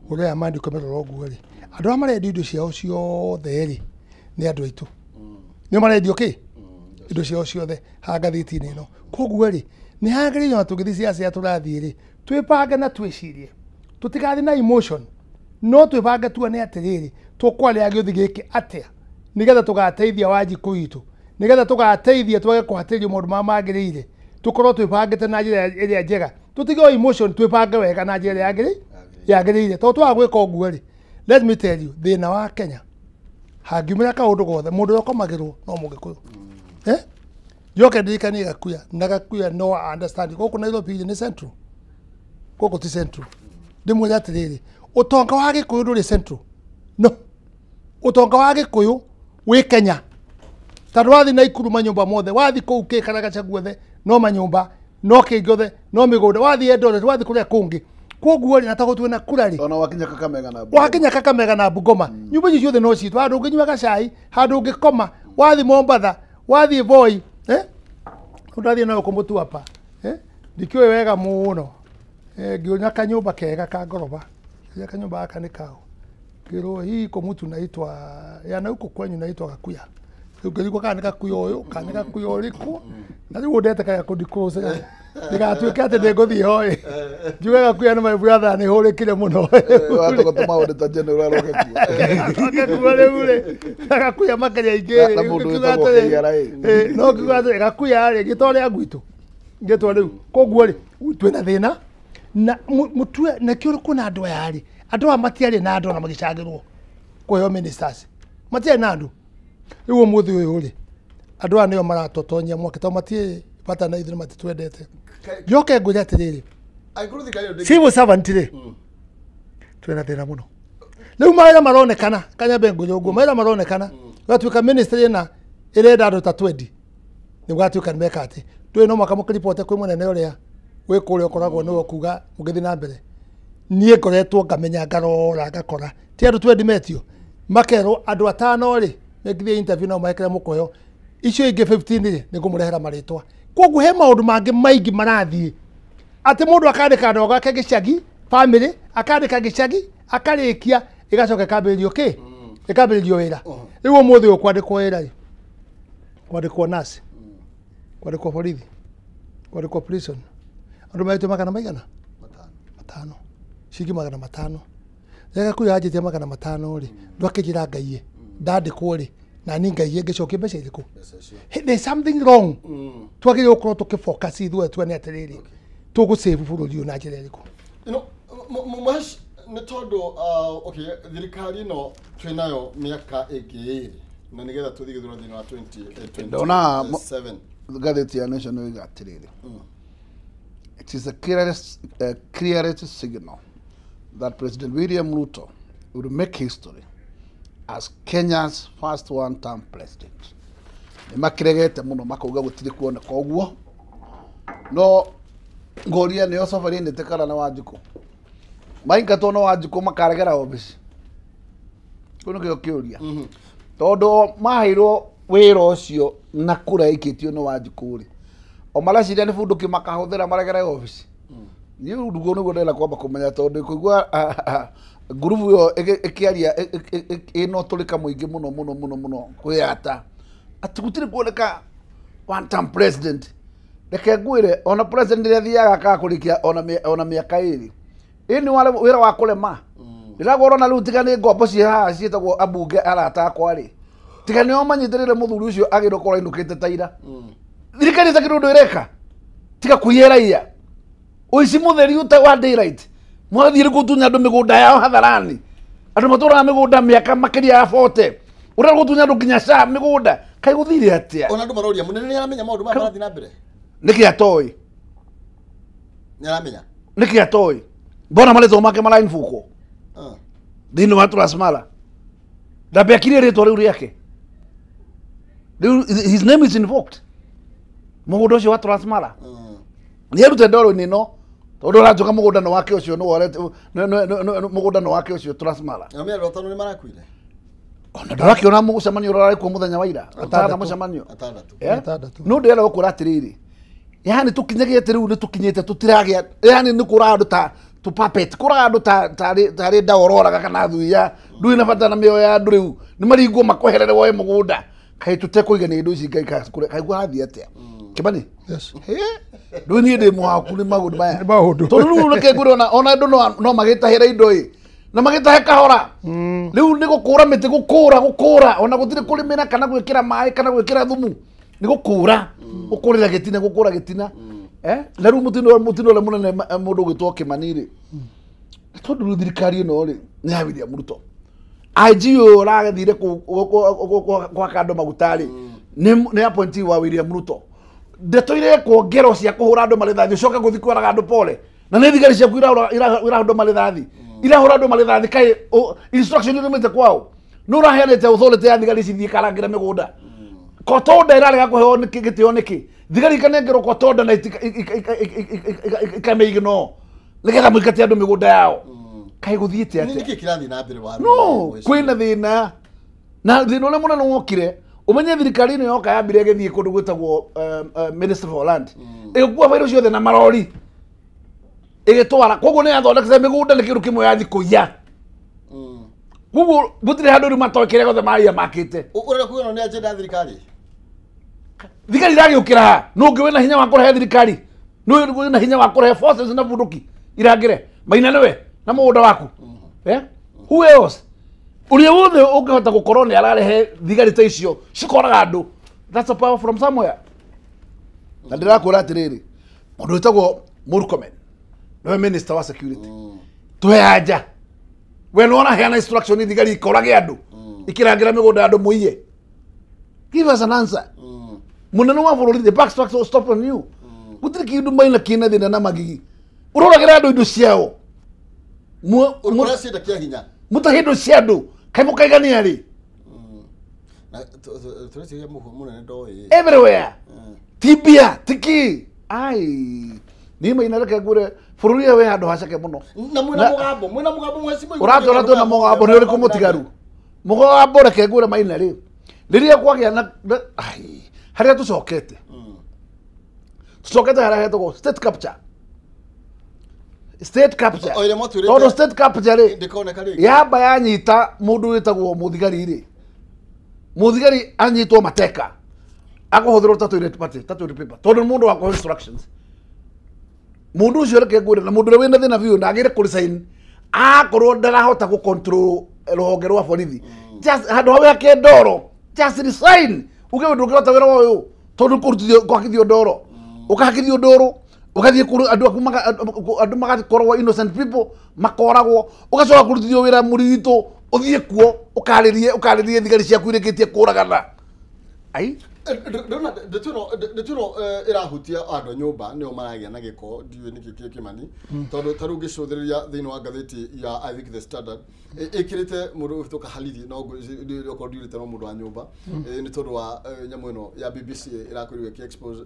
ũrĩa maandĩko merora ũguo rĩ, andũ arĩa marendio indo ciao ciothe rĩ nĩ andũ aitũ, nĩo marendio kĩ indo ciao ciothe haha ngathĩti-inĩ ĩno. Koguo rĩ, nĩ hagĩrĩire ona tũngĩthiĩ ciaca tũrathiĩ rĩ, twĩbange na twĩcirie, tũtigathiĩ na emotion, no twĩbange tuone atĩrĩrĩ, tũkwarĩra gĩũthi gĩkĩ atĩa nĩgetha tũgateithia Wanjikũ witũ, nĩgetha tũgateithia twage kũhatĩrĩrio maũndũ marĩa magĩrĩire, tũkorwo twĩbangĩte na njĩra ĩrĩa njega, tũtige o emotion, twĩbange wega na njĩra ĩrĩa yagĩrĩire. Tondũ twaga gwĩka ũguo rĩ, let me tell you, thĩna wa Kenya hangiumĩra kaũndũ gothe mũndũ ũrĩa ũkomagĩrwo no Mũgĩkũyũ. Njoke ndirikanie Gakuya na Gakuya no understand gũkũ Nairobi nĩ central, gũkũ ti central. Ndĩmwĩre atĩrĩrĩ, ũtonga wa Gĩkũyũ ndũrĩ central, no ũtonga wa Gĩkũyũ wĩ Kenya. Tondũ wathiĩ Naikuru manyũmba mothe, wathiĩ kũu kĩkaragaca guothe no manyũmba, no kĩngĩ no mĩgũnda, wathiĩ Eldoret, wathiĩ kũrĩa kũngĩ. Koguo rĩ, na tondũ twĩna kura rĩ, ona wakinya Kakamega na Bungoma. Wakinya Kakamega na Bungoma, nyũmba icio ciothe no citũ, handũ ũngĩnyua gacai, handũ ũngĩkoma, wathiĩ Mombatha, wathiĩ Voi, ndathiĩ nayo kũmũtua ndikĩũĩ wega mũno, ngĩona kanyũmba kega ka ngoroba, ngĩona kanyũmba gaka nĩ kaũ, ngĩrwo hii kũmũtu naitwa yana huko kwenyu naitwa Gakuya. Rĩu ngĩrigwo kana nĩ Gakuya ũyũ kana nĩ Gakuya ũrĩkũ, na rĩu ndetekaga kũndikũrũca ndĩgatuĩke atĩ ndĩngũthiĩ hoĩ njuge Gakuya nĩ my brother nĩ hũrĩkire mũno. Watũgota maũndũ ta general aroke kuo. Aroke kuo rĩu rĩ, Gakuya makĩria aingĩ Na rĩ, mũndũ ngiuga wĩtagwo atĩrĩ, KRA. no ngiuga atĩrĩ, Gakuya rĩ, ngĩtwa rĩa gwitũ ngĩtwa rĩu. Koguo rĩ, twĩna thĩna na mũtue nakĩo kwĩna andũ aya rĩ, andũ aya matiarĩ na andũ ona magĩcagĩrwo kũheo ministers, matiarĩ na andũ. Rĩu ũmũthĩ ũyũ rĩ, andũ aya nĩo maratotonya mwaki tondũ matiĩ Bata na ithuĩ matitwendete. Njoke ngwĩre atĩrĩrĩ, Angĩkorwo thirikari ĩno ndĩngĩ- civil servant rĩ, twĩna thĩna mũno. Rĩu mawĩra maronekana, kanyambe ngwĩre ũguo, mawĩra maronekana, gũgatuĩka ministry ĩna ĩrenda andũ ta 20, nĩ gũgatuĩka nĩ meka atĩ ndũĩ no mwaka mũkĩribote kwĩ mũnene ũrĩa wĩ kũrĩa ũkoragwo nĩwe ũkuga mũgĩthiĩ na mbere. Niĩ ngoretwo ngamenya ngarora ngakora ti andũ 20 metio, makerwo andũ atano rĩ mekithie interview nao mekĩre mũkũheo, icio ingĩ 15 rĩ nĩ ngũmũrehera marĩtwa. Koguo he maũndũ mangĩ maingĩ marathiĩ atĩ mũndũ akandĩka andũ gake gĩcagi, family akandĩka gĩcagi, akarĩkia, ĩgacoka ĩkambĩrĩrio kĩ, ĩkambĩrĩrio wĩra. Rĩu ũmũthĩ ũyũ kwandĩkwo wĩra rĩ, kwandĩkwo nurse, kwandĩkwo borithi, kwandĩkwo prison, andũ mahetwo magana maigana matano, ciringi 500. Rĩrĩa kuya anjĩtie 500 rĩ, ndwakĩnjĩra ngaiye ndandĩkwo rĩ, na niĩ ngaiye ngĩcokia mbeca irĩkũ? There's something wrong. Twagĩrĩirwo gũkorwo tũkĩfocus ithuĩ tuone atĩrĩrĩ, tũgũsave bũrũri ũyũ na njĩra ĩrĩkũ. You know, Mũhesh, nĩ tondũ okay, thirikari ĩno twĩnayo mĩaka ĩngĩ ĩrĩ na nĩgetha tũthiĩ gĩthurano thĩinĩ wa Ndona 2027. Ngathĩti ya Nation yoiga atĩrĩrĩ, it is the clearest signal that President William Ruto will make history as Kenya's first one-term president. Nĩ makĩregete mũno makauga gũtirĩ kuoneka ũguo, no ngoria nĩyo sovereignty kana nĩ Wanjikũ maingatwo no Wanjikũ makaregera obici. Kĩu nĩkĩo kĩũria, tondũ maheirwo wĩra ũcio na kura ĩikĩtio nĩ Wanjikũ rĩ, o mareciria nĩ bunduki makahũthĩra maregere obici. Niĩ rĩu nĩguo ndĩrenda kwamba kũmenya, tondũ kũigua ngurubu ĩyo ĩkĩaria ĩna ũtũrĩka mũingĩ mũno mũno mũno mũno kwĩyata atĩ gũtirĩ kuoneka one term president. Reke ngwĩre, ona president rĩrĩa athiaga akaga kũrĩkia ona mĩaka ĩrĩ, ĩ nĩ wĩra wa kũrema. Ndĩragwo ũrona rĩu tiga nĩ ngombo ciĩ haha ciĩtagwo ambunge arata akwa rĩ, tiga nĩo manyitĩrĩre mũthuri ũcio agĩrĩirwo gũkorwo ainũkĩte ta ira. Thirikari ĩtakĩrĩ ũndũ ĩreka tiga kũiya raia, ũici mũtheri ũta wa daylight, mwathiĩ gũtunya andũ mĩgũnda yao hadharani, andũ matũraga mĩgũnda mĩaka makĩria ya 40, ũrenda gũtunya andũ nginya ca mĩgũnda, kaĩ gũthire atĩa? Ona andũ maroria mũnene nĩ aramenya maũndũ maya marathiĩ na mbere. Nĩkĩ atoĩ? Nĩ aramenya. Nĩkĩ atoĩ? Mbona marĩtwa make marainbukwo thĩinĩ wa Transmara? Ndambe akirie rĩtwa rĩu rĩake, rĩu his name is invoked mũgũnda ũcio wa Transmara. Nĩ arute ndoro-inĩ ĩno, tondũ ũranjũka mũgũnda nĩ wake ũcio, nĩ worete mũgũnda nĩ wake ũcio Transmara. Na mĩaka 5 nĩ marakuire. Ona ndũrakĩona mũcemanio ũrĩa ũrarĩ kuo mũthenya wa ira, ũtarĩ mũcemanio 6. 6. No ndĩrenda gũkwĩra atĩrĩrĩ, yani tũkinyagĩte rĩu nĩ tũkinyĩte tũtiragĩa, yani nĩ kũraga andũ ta tũ puppet, kũraga andũ ta tarĩ ndawa ũroraga kana thuia, ndũrĩ na bata na mĩoyo ya andũ rĩu, nĩ maringwo makweherere woe mũgũnda. Kaĩ tũtekũigania indo ici Ngai kaĩ kũrathiĩ atĩa? Kĩmani? Yes. Ndũĩ niĩ ndĩ mũhaku nĩ maũndũ maya. Nĩ maũndũ. Tondũ rĩu reke ngwĩre ona andũ no magĩtahĩra indo ĩ, na magĩtahe kahora. Rĩu nĩ gũkũra mĩtĩ, gũkũra gũkũra, ona gũtirĩ kũrĩmĩra kana gwĩkĩra maĩ kana gwĩkĩra thumu, nĩ gũkũra gũkũrĩra gĩtina, gũkũra gĩtina. Na rĩu mũtino ũrĩa mũnene mũndũ ũgwĩtwo Kĩmani rĩ, tondũ rĩu thirikari ĩno rĩ nĩ ya William Ruto, IG ũyũ ũragĩthire gwaka andũ maguta rĩ, nĩ appointee wa William Ruto. Ndeto irekwo ngero cia kũhũra andũ marĩthathi, ũcoke gũthiĩ kwĩraga andũ pole, na nĩ thigari ciaku irahũra andũ marĩthathi, irahũra andũ marĩthathi. Kaĩ instruction irumĩte kwao? Nĩ ũraheanĩte authority ya thigari ici thiĩ karangĩre mĩgũnda? Kotonda ĩrarega kũheo nĩkĩ gĩtĩo nĩkĩ? Thigari ikanengerwo kotonda na ikamĩignore nĩgetha mũingate andũ mĩgũnda yao. Kaĩ gũthiĩte atĩa? Nĩkĩ kĩrathiĩ na mbere wa No kwĩna thĩna, na thĩna ũrĩa mũnene wokire ũmenye thirikari ĩno yoka yambire ĩgĩthiĩ kũndũ gwĩtagwo Ministry for Land, ĩgĩkua bairũ ciothe na marori ĩgĩtwara. Koguo nĩ yathondekete mĩgũnda nĩ kĩndũ kĩmwe yathi kũiya. Koguo gũtirĩ handũ rĩu matoĩ kĩrĩa gĩothe maraia makĩte. Ũrenda kuga ĩno nĩ agenda ya thirikari? Thigari iragĩũkĩra ha? Nũ ũngĩ wĩna hinya wa kũrehe thirikari? Nũ wĩna hinya wa kũrehe forces na bunduki irangĩre maina nĩwe na mũgũnda waku? Who else? Ũrĩa wothe ũngĩhota gũkorwo nĩ ararehe thigari ta icio cikoraga andũ, that's a power from somewhere. Na ndĩrakwĩra atĩrĩrĩ, mũndũ wĩtagwo Murkomen nĩwe minister wa security, tũhe anja we nĩ ũraheana instruction thigari ikorage andũ ikĩrangĩra mĩgũnda ya andũ mũiye. Give us an answer. Munene wa bũrũri the back stop on you. Gũtirĩ kĩndũ maina kĩna thĩna na magigi. Ũroragira andũ indo ciao. Ũracienda kĩa hinya. Mũtahe indo cia andũ. Kaĩ mũkaigania rĩ? Na tũreciria mũnene ndoĩ. Everywhere. Ti mbia, ti kĩ. Ai. Niĩ maina reke ngwĩre bũrũri ũyũ wĩ handũ haceke mũno. Na mwĩna mũgambo, mwĩna mũgambo mwecimu. Ũratwĩra twĩna mũgambo nĩ ũrĩkũ mũtigaru? Mũgambo reke ngwĩre maina rĩ. Rĩrĩa kwagĩa na ai harĩa tũcokete. Tũcokete harĩa hetagwo state capture. State capture. O ĩrĩa mwatwĩrĩte. Tondũ state capture rĩ Ndĩkoneka rĩngĩ. yamba yanyita mũndũ wĩtagwo mũthigari rĩ. Mũthigari anyitwo mateka. Akũhũthĩrwo ta toilet paper, ta toilet paper. Tondũ mũndũ wa kũhe instructions. Mũndũ ũcio reke ngwĩre na mũndũ ũrĩa wĩna thĩna biũ ndagĩrĩire kũ resign akorwo ndarahota gũ control rũhonge rwa borithi. Just handũ hau hake ndoro, just resign. Uge we ndũngĩhota wĩra ũyũ tondũ kũrutithio gwakithio ndoro. Ũkahakithio ndoro, ũgathiĩ kũrĩ andũ aku andũ magakorwo innocent people makoragwo, ũgacoka kũrutithio wĩra mũritũ ũthiĩ kuo ũkarĩrie thigari ciaku irĩkĩtie kũragana. Ai Ndona ndeto ĩno ĩrahutia andũ a nyũmba nĩo maragĩa na gĩko ndiũĩ nĩkĩ kĩ Kĩmani tondũ ta rĩu ngĩcũthĩrĩria thĩinĩ wa ngathĩti ya I think the Standard ĩkĩrĩte mũndũ ũhĩtũka Halili no okorwo ndiũrĩte no mũndũ wa nyũmba nĩ tondũ wa nyamũ ĩno ya BBC ĩrakorirwo ĩkĩ expose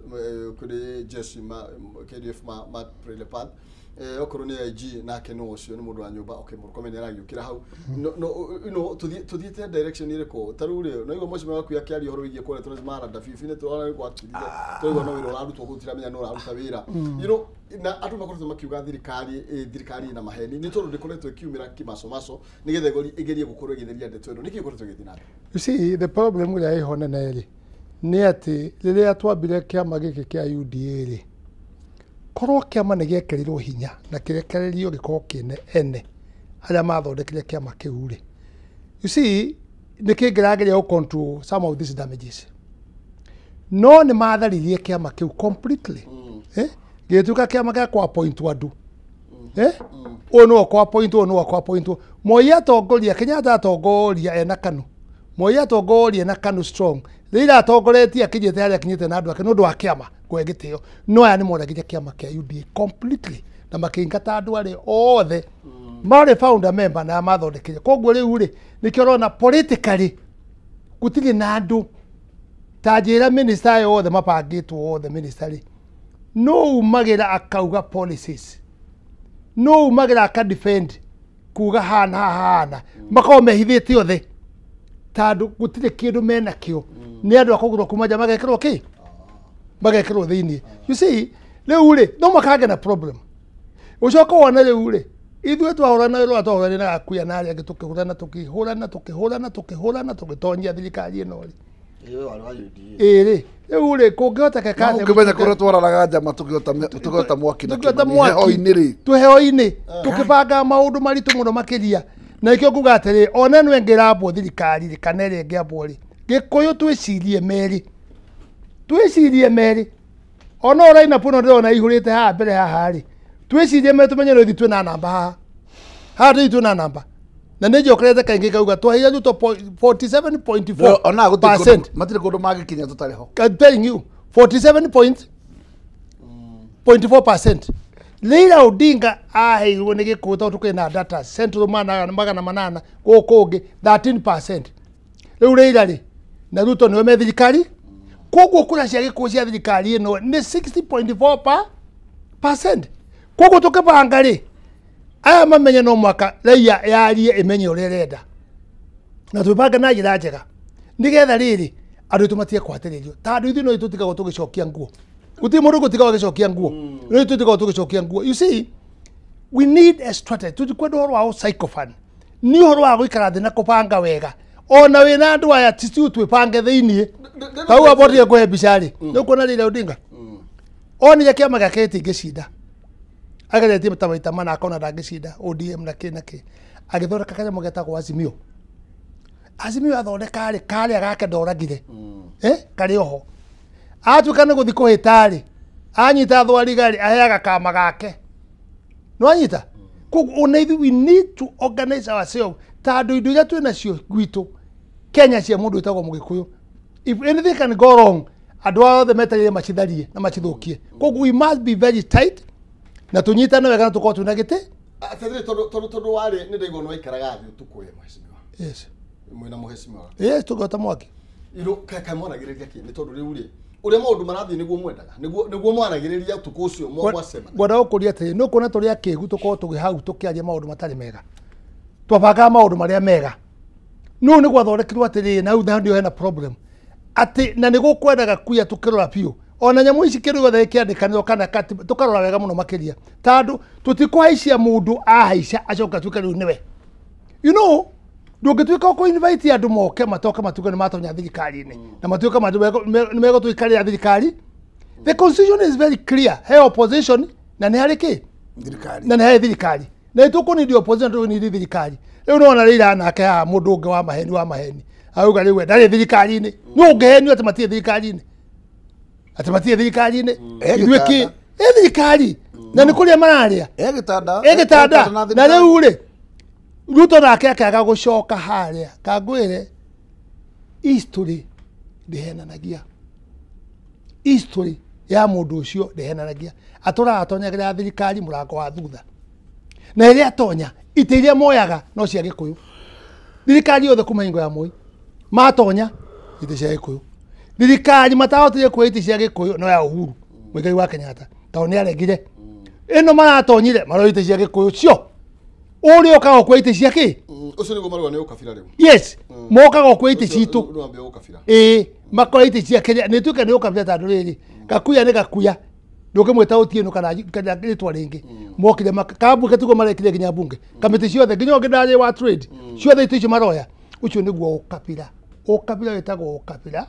kũrĩ jeshi ma KDF ma Leopard okorwo nĩ IG nake no ũcio nĩ mũndũ wa nyũmba. Okay, Murkomen nĩ aragĩũkĩra hau. No no tuthiĩte direction ĩrĩkũ ta rĩu rĩ no igua mũcimĩ waku akĩaria ũhoro wĩgiĩ kũrĩa tũrĩ maranda bibi nĩ tũrona nĩ gwakirire tũraigua no wĩra ũrarutwo gũtiramenya no ũraruta wĩra you know na andũ makoretwo makiuga thirikari ĩna maheni nĩ tondũ ndĩkoretwo ĩkiumĩra kĩmacomaco nĩgetha ĩgerie gũkorwo ĩgĩtheria ndeto ĩno. Nĩkĩ ĩkoretwo ĩgĩthiĩ na mbere? You see, the problem ĩrĩa ĩho nene rĩ nĩ atĩ rĩrĩa twambire kĩama gĩkĩ kĩa UDA rĩ, korwo kĩama nĩ gĩekĩrirwo hinya na kĩrekererio gĩkorwo kĩne ene arĩa mathondekire kĩama kĩu rĩ, you see, nĩ kĩngĩrageria gũ control some of these damages. No nĩ matharirie kĩama kĩu completely. Gĩgĩtuĩka kĩama gĩa kũ appoint andũ. Ũyũ nĩwe ũkũ appoint, ũyũ nĩwe ũkũ appoint. Moi atongoria, Kenyatta atongoria ena KANU. Moi atongoria ena KANU strong. Rĩrĩa atongoretie akinyĩte harĩa akinyĩte na andũ ake nĩ ũndũ wa kĩama kũhe gĩtĩo. No aya nĩ moragire kĩama kĩa UDA completely na makĩingata andũ arĩa othe marĩ founder member na mathondekire. Koguo rĩu rĩ nĩkĩo ũrona politically gũtirĩ na andũ ta njĩra minister aya othe mabangĩtwo othe minister rĩ, no umagĩra akauga policies, no umagĩra aka defend kuga hana hana makorwo mehithĩte othe tondũ gũtirĩ kĩndũ menakĩo nĩ andũ a kũgũrwo kuma nja magekĩrwo kĩ magekĩrwo thĩinĩ. You see, rĩu rĩ no makange na problem. Ũcoke wone rĩu rĩ ithuĩ twahũrana rũa twahũranire na Gakuya na arĩa angĩ tũkĩhũrana tũkĩhũrana tũkĩhũrana tũkĩhũrana tũgĩtonyia thirikari ĩno rĩ ĩĩ rĩ rĩu rĩ kũngĩhotekeka atĩa ũngĩmenya kũrĩa twararaga njama tũkĩota mwaki na tũkĩota Kĩmani, mwaki heho-inĩ rĩ tũheho-inĩ tũkĩbanga maũndũ maritũ mũno makĩria. Na nĩkĩo nguga atĩrĩ ona ĩno ĩngĩrambwo thirikari rĩ kana ĩrĩa ĩngĩambwo rĩ Gĩkũyũ twĩcirie merĩ, twĩcirie merĩ ona ũrĩa lineup ĩno ndĩrona ĩihũrĩte haha mbere haha rĩ twĩcirie merĩ tũmenye nĩ ithuĩ twĩna namba haha haha tũithuĩ twĩna namba na nĩ njokerete kaingĩ ngauga twaheire Ruto 47.4 ona gũtirĩ percent. matirĩ kũndũ mangĩkinya tũtarĩ ho. I'm telling you 47.4%. Raila Odinga aheirwo nĩ Gĩkũyũ tondũ tũkĩrĩ na data Central 800 gũkũ ũngĩ 13%. Rĩu Raila rĩ na Ruto nĩwe me thirikari, koguo kura cia Gĩkũyũ cia thirikari ĩno nĩ 60.4%. Koguo tũkĩbanga rĩ aya mamenye no mwaka raia yarie ĩmenye ũrĩa ĩrenda na twĩbange na njĩra njega nĩgetha rĩrĩ andũ aitũ matige kũhatĩrĩrio tondũ ithuĩ no tũtigagwo tũgĩcokia nguo gũtirĩ mũndũ ũgũtigagwo agĩcokia nguo no ithuĩ tũtigagwo tũgĩcokia nguo. You see, we need a strategy. Tũtikwenda ũhoro wa sycophant, nĩ ũhoro wa gũikara thĩ na kũbanga wega ona wĩna andũ aya ticiu twĩbange thĩiniĩ tau abotire kũhe mbica rĩ nĩ ũkuona Raila Odinga onire kĩama gĩake gĩtingĩcinda ageretie ta maita mana akona ndangĩcinda ODM na kĩ na kĩ agĩthondeka kanyamũ getagwo Azimio. Azimio athondeka rĩ karĩa gake ndoragire karĩ oho atuĩka nĩ gũthiĩ kũhĩta rĩ anyita thwariga rĩ aheaga kama gake no anyita. Koguo ona ithuĩ we need to organize ourselves tondũ indo iria twĩ nacio gwitũ Kenya cia mũndũ wĩtagwo Mũgĩkũyũ, if anything can go wrong Andũ othe metereire macitharie na macithũkie. Koguo we must be very tight na tũnyitane wega na tũkorwo twĩna gĩtĩ. Atĩrĩrĩ, tondũ warĩ nĩ ndaigua nĩ waikaraga thĩ ũtukũ we mheshimiwa. Yes. Mwĩna mheshimiwa. Yes, tũgota mwaki. Iro kae mwaragĩrĩria kĩ nĩ tondũ rĩu rĩ ũrĩa maũndũ marathiĩ nĩguo mwendaga nĩguo mwaragĩrĩria ũtukũ ũcio mwacemana. Ngwenda gũkũria atĩrĩ, nĩ ũkuona tũrĩ akĩgu tũkorwo tũgĩ hau tũkĩaria maũndũ matarĩ mega. Twabangaga maũndũ marĩa mega. No nĩ gwathondekirwo atĩrĩrĩ, na hau nĩho hena problem. Atĩ na nĩ gũkwendaga kuya tũkĩrora biũ. Ona nyamũ ici kĩndũ gĩothe gĩkĩandĩkanĩrwo kana tũkarora wega mũno makĩria. Tondũ tũtikũhaicia mũndũ ahaica acoke atuĩke rĩu nĩwe. You know, ndũngĩtuĩka ũkũ invite andũ moke matoke matuĩke nĩ matonya thirikari-inĩ na matuĩke nĩ megũtũikarĩra thirikari. The constitution is very clear. He opposition na nĩ harĩ kĩ? Thirikari. Na nĩ harĩ thirikari. Na nĩ tũkũnidi opposition tũkũnidi thirikari. Rĩu nĩwona rĩira nake haha mũndũ ũngĩ wa maheni auga rĩu we ndarĩ thirikari-inĩ. Nũ ũngĩhenio atĩ matirĩ thirikari-inĩ? Atĩ matirĩ thirikari-inĩ? Ithuĩ kĩ? Ĩ thirikari. Na nĩ kũrĩa mararĩa. Ĩ gĩtanda. Ĩ gĩtanda. Na rĩu rĩ Ruto nake akĩaga gũcoka harĩa. Kangwĩre history ndĩhenanagia. History ya mũndũ ũcio ndĩhenanagia. Atũraga atonyagĩra thirikari mũrango wa thutha. Na rĩrĩa atonya itĩ iria moyaga no cia Gĩkũyũ. Thirikari yothe kuma hingo ya Moi matonya itĩ cia Gĩkũyũ. Thirikari matahotire kuoya itĩ cia Gĩkũyũ no ya Uhuru Muigai wa Kenyatta tondũ nĩ aregire. Ĩno maratonyire maroya itĩ cia Gĩkũyũ cio. Ũrĩa ũkaga kuoya itĩ cia kĩ? Ũcio nĩguo marauga nĩ ũkabira rĩu. Yes, mokaga kuoya itĩ citũ. Nĩ wambia ũkabira. Ĩĩ, makoya itĩ cia Kenya nĩ tuĩke nĩ ũkabira tondũ rĩrĩ Gakuya nĩ Gakuya. Ndũngĩmwĩta Otieno kana rĩtwa rĩngĩ. Mokire kambunge tiguo marekire nginya mbunge. Kamĩtĩ ciothe nginya ũngĩ ndarĩ wa trade. Ciothe itĩ icio maroya. Ũcio nĩguo ũkabira. Ũkabira wĩtagwo ũkabira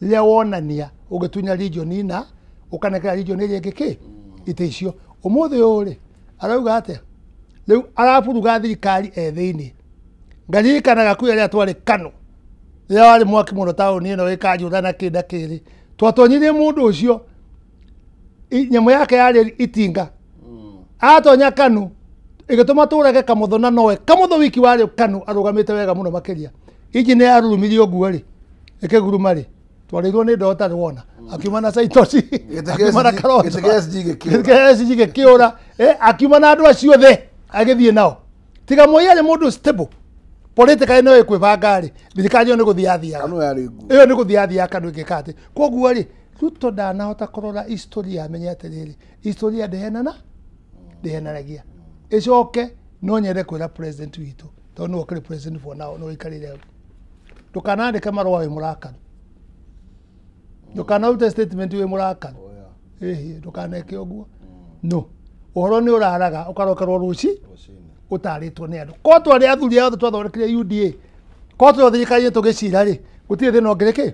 rĩrĩa wonania ũgĩtunya region ina ũkanengera region ĩrĩa ĩngĩ kĩ? Itĩ icio. Ũmũthĩ ũyũ rĩ arauga atĩa? Rĩu araburuga thirikari e thĩinĩ. Ngaririkana Gakuya rĩrĩa twarĩ Kano. Rĩrĩa warĩ mwaki mũno taũni ĩno ĩkanjũra na kĩ na kĩrĩ. Twatonyirie mũndũ ũcio nyamũ yake yarĩ itinga. Atonya Kanu ĩgĩtũma tũrage Kamũtho na nowe. Kamũtho wiki warĩ Kanu arũgamĩte wega mũno makĩria. Inji nĩ yarurumirie ũguo rĩ ĩkĩguruma rĩ twarĩirwo nĩ ndoo tarĩ wona. Akiuma na Saitosi, akiuma na Kalonzo. Gĩtĩ SG gĩkĩũra. Gĩtĩ SG gĩkĩũra. Akiuma na andũ acio othe agĩthiĩ nao. Tiga Moi arĩ mũndũ stable. Politically no ĩkwĩbanga rĩ, thirikari ĩyo nĩ gũthiĩ yathiaga. Kanu yarĩ nguo. Ĩyo nĩ gũthiĩ yathiaga Kanu ĩngĩka atĩ. Koguo rĩ, Ruto ndanahota kũrora historia amenye atĩrĩrĩ, historia ndĩhenanagia. Ĩcoke no nyende kwĩra president witũ, tondũ nĩwe ũkĩrĩ president for now, nĩwe ũikarĩire hau. Ndũkanandĩke marũa wĩ mũrakaru. Ndũkanarute statement wĩ mũrakaru. Ĩhĩ, ndũkaneke ũguo. No. Ũhoro nĩ ũraraga ũkarokerwo rũci ũtarĩtwo nĩ andũ. Korwo twarĩ athuri othe twathondekire UDA, korwo twarĩ thirikari-inĩ tũgĩcira rĩ, gũtirĩ thĩna ũngĩrĩ kĩ?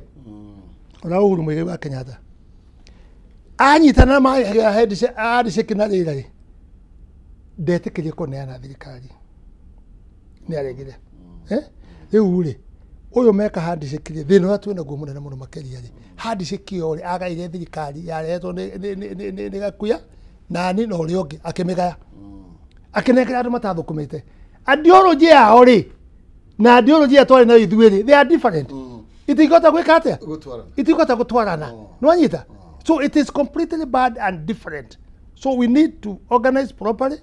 Ona Uhuru Muigai wa Kenyatta. Anyitana na handshake na Raila rĩ, ndetĩkĩrie kũneana thirikari. Nĩ aregire. Rĩu rĩ, ũyũ meka handshake rĩ, thĩna ũrĩa twĩnaguo mũnene mũno makĩria rĩ, handshake ĩyo rĩ, agaire thirikari yarehetwo nĩ Gakuya nani na ũrĩa ũngĩ akĩmĩgaya. Akĩnengera andũ matathũkũmĩte. Ideology yao rĩ, na ideology ĩrĩa twarĩ nayo ithuĩ rĩ, they are different. Itingĩhota gwĩka atĩa? Gũtwarana. Itingĩhota gũtwarana. Nĩwanyita? So it is completely bad and different. So we need to organize properly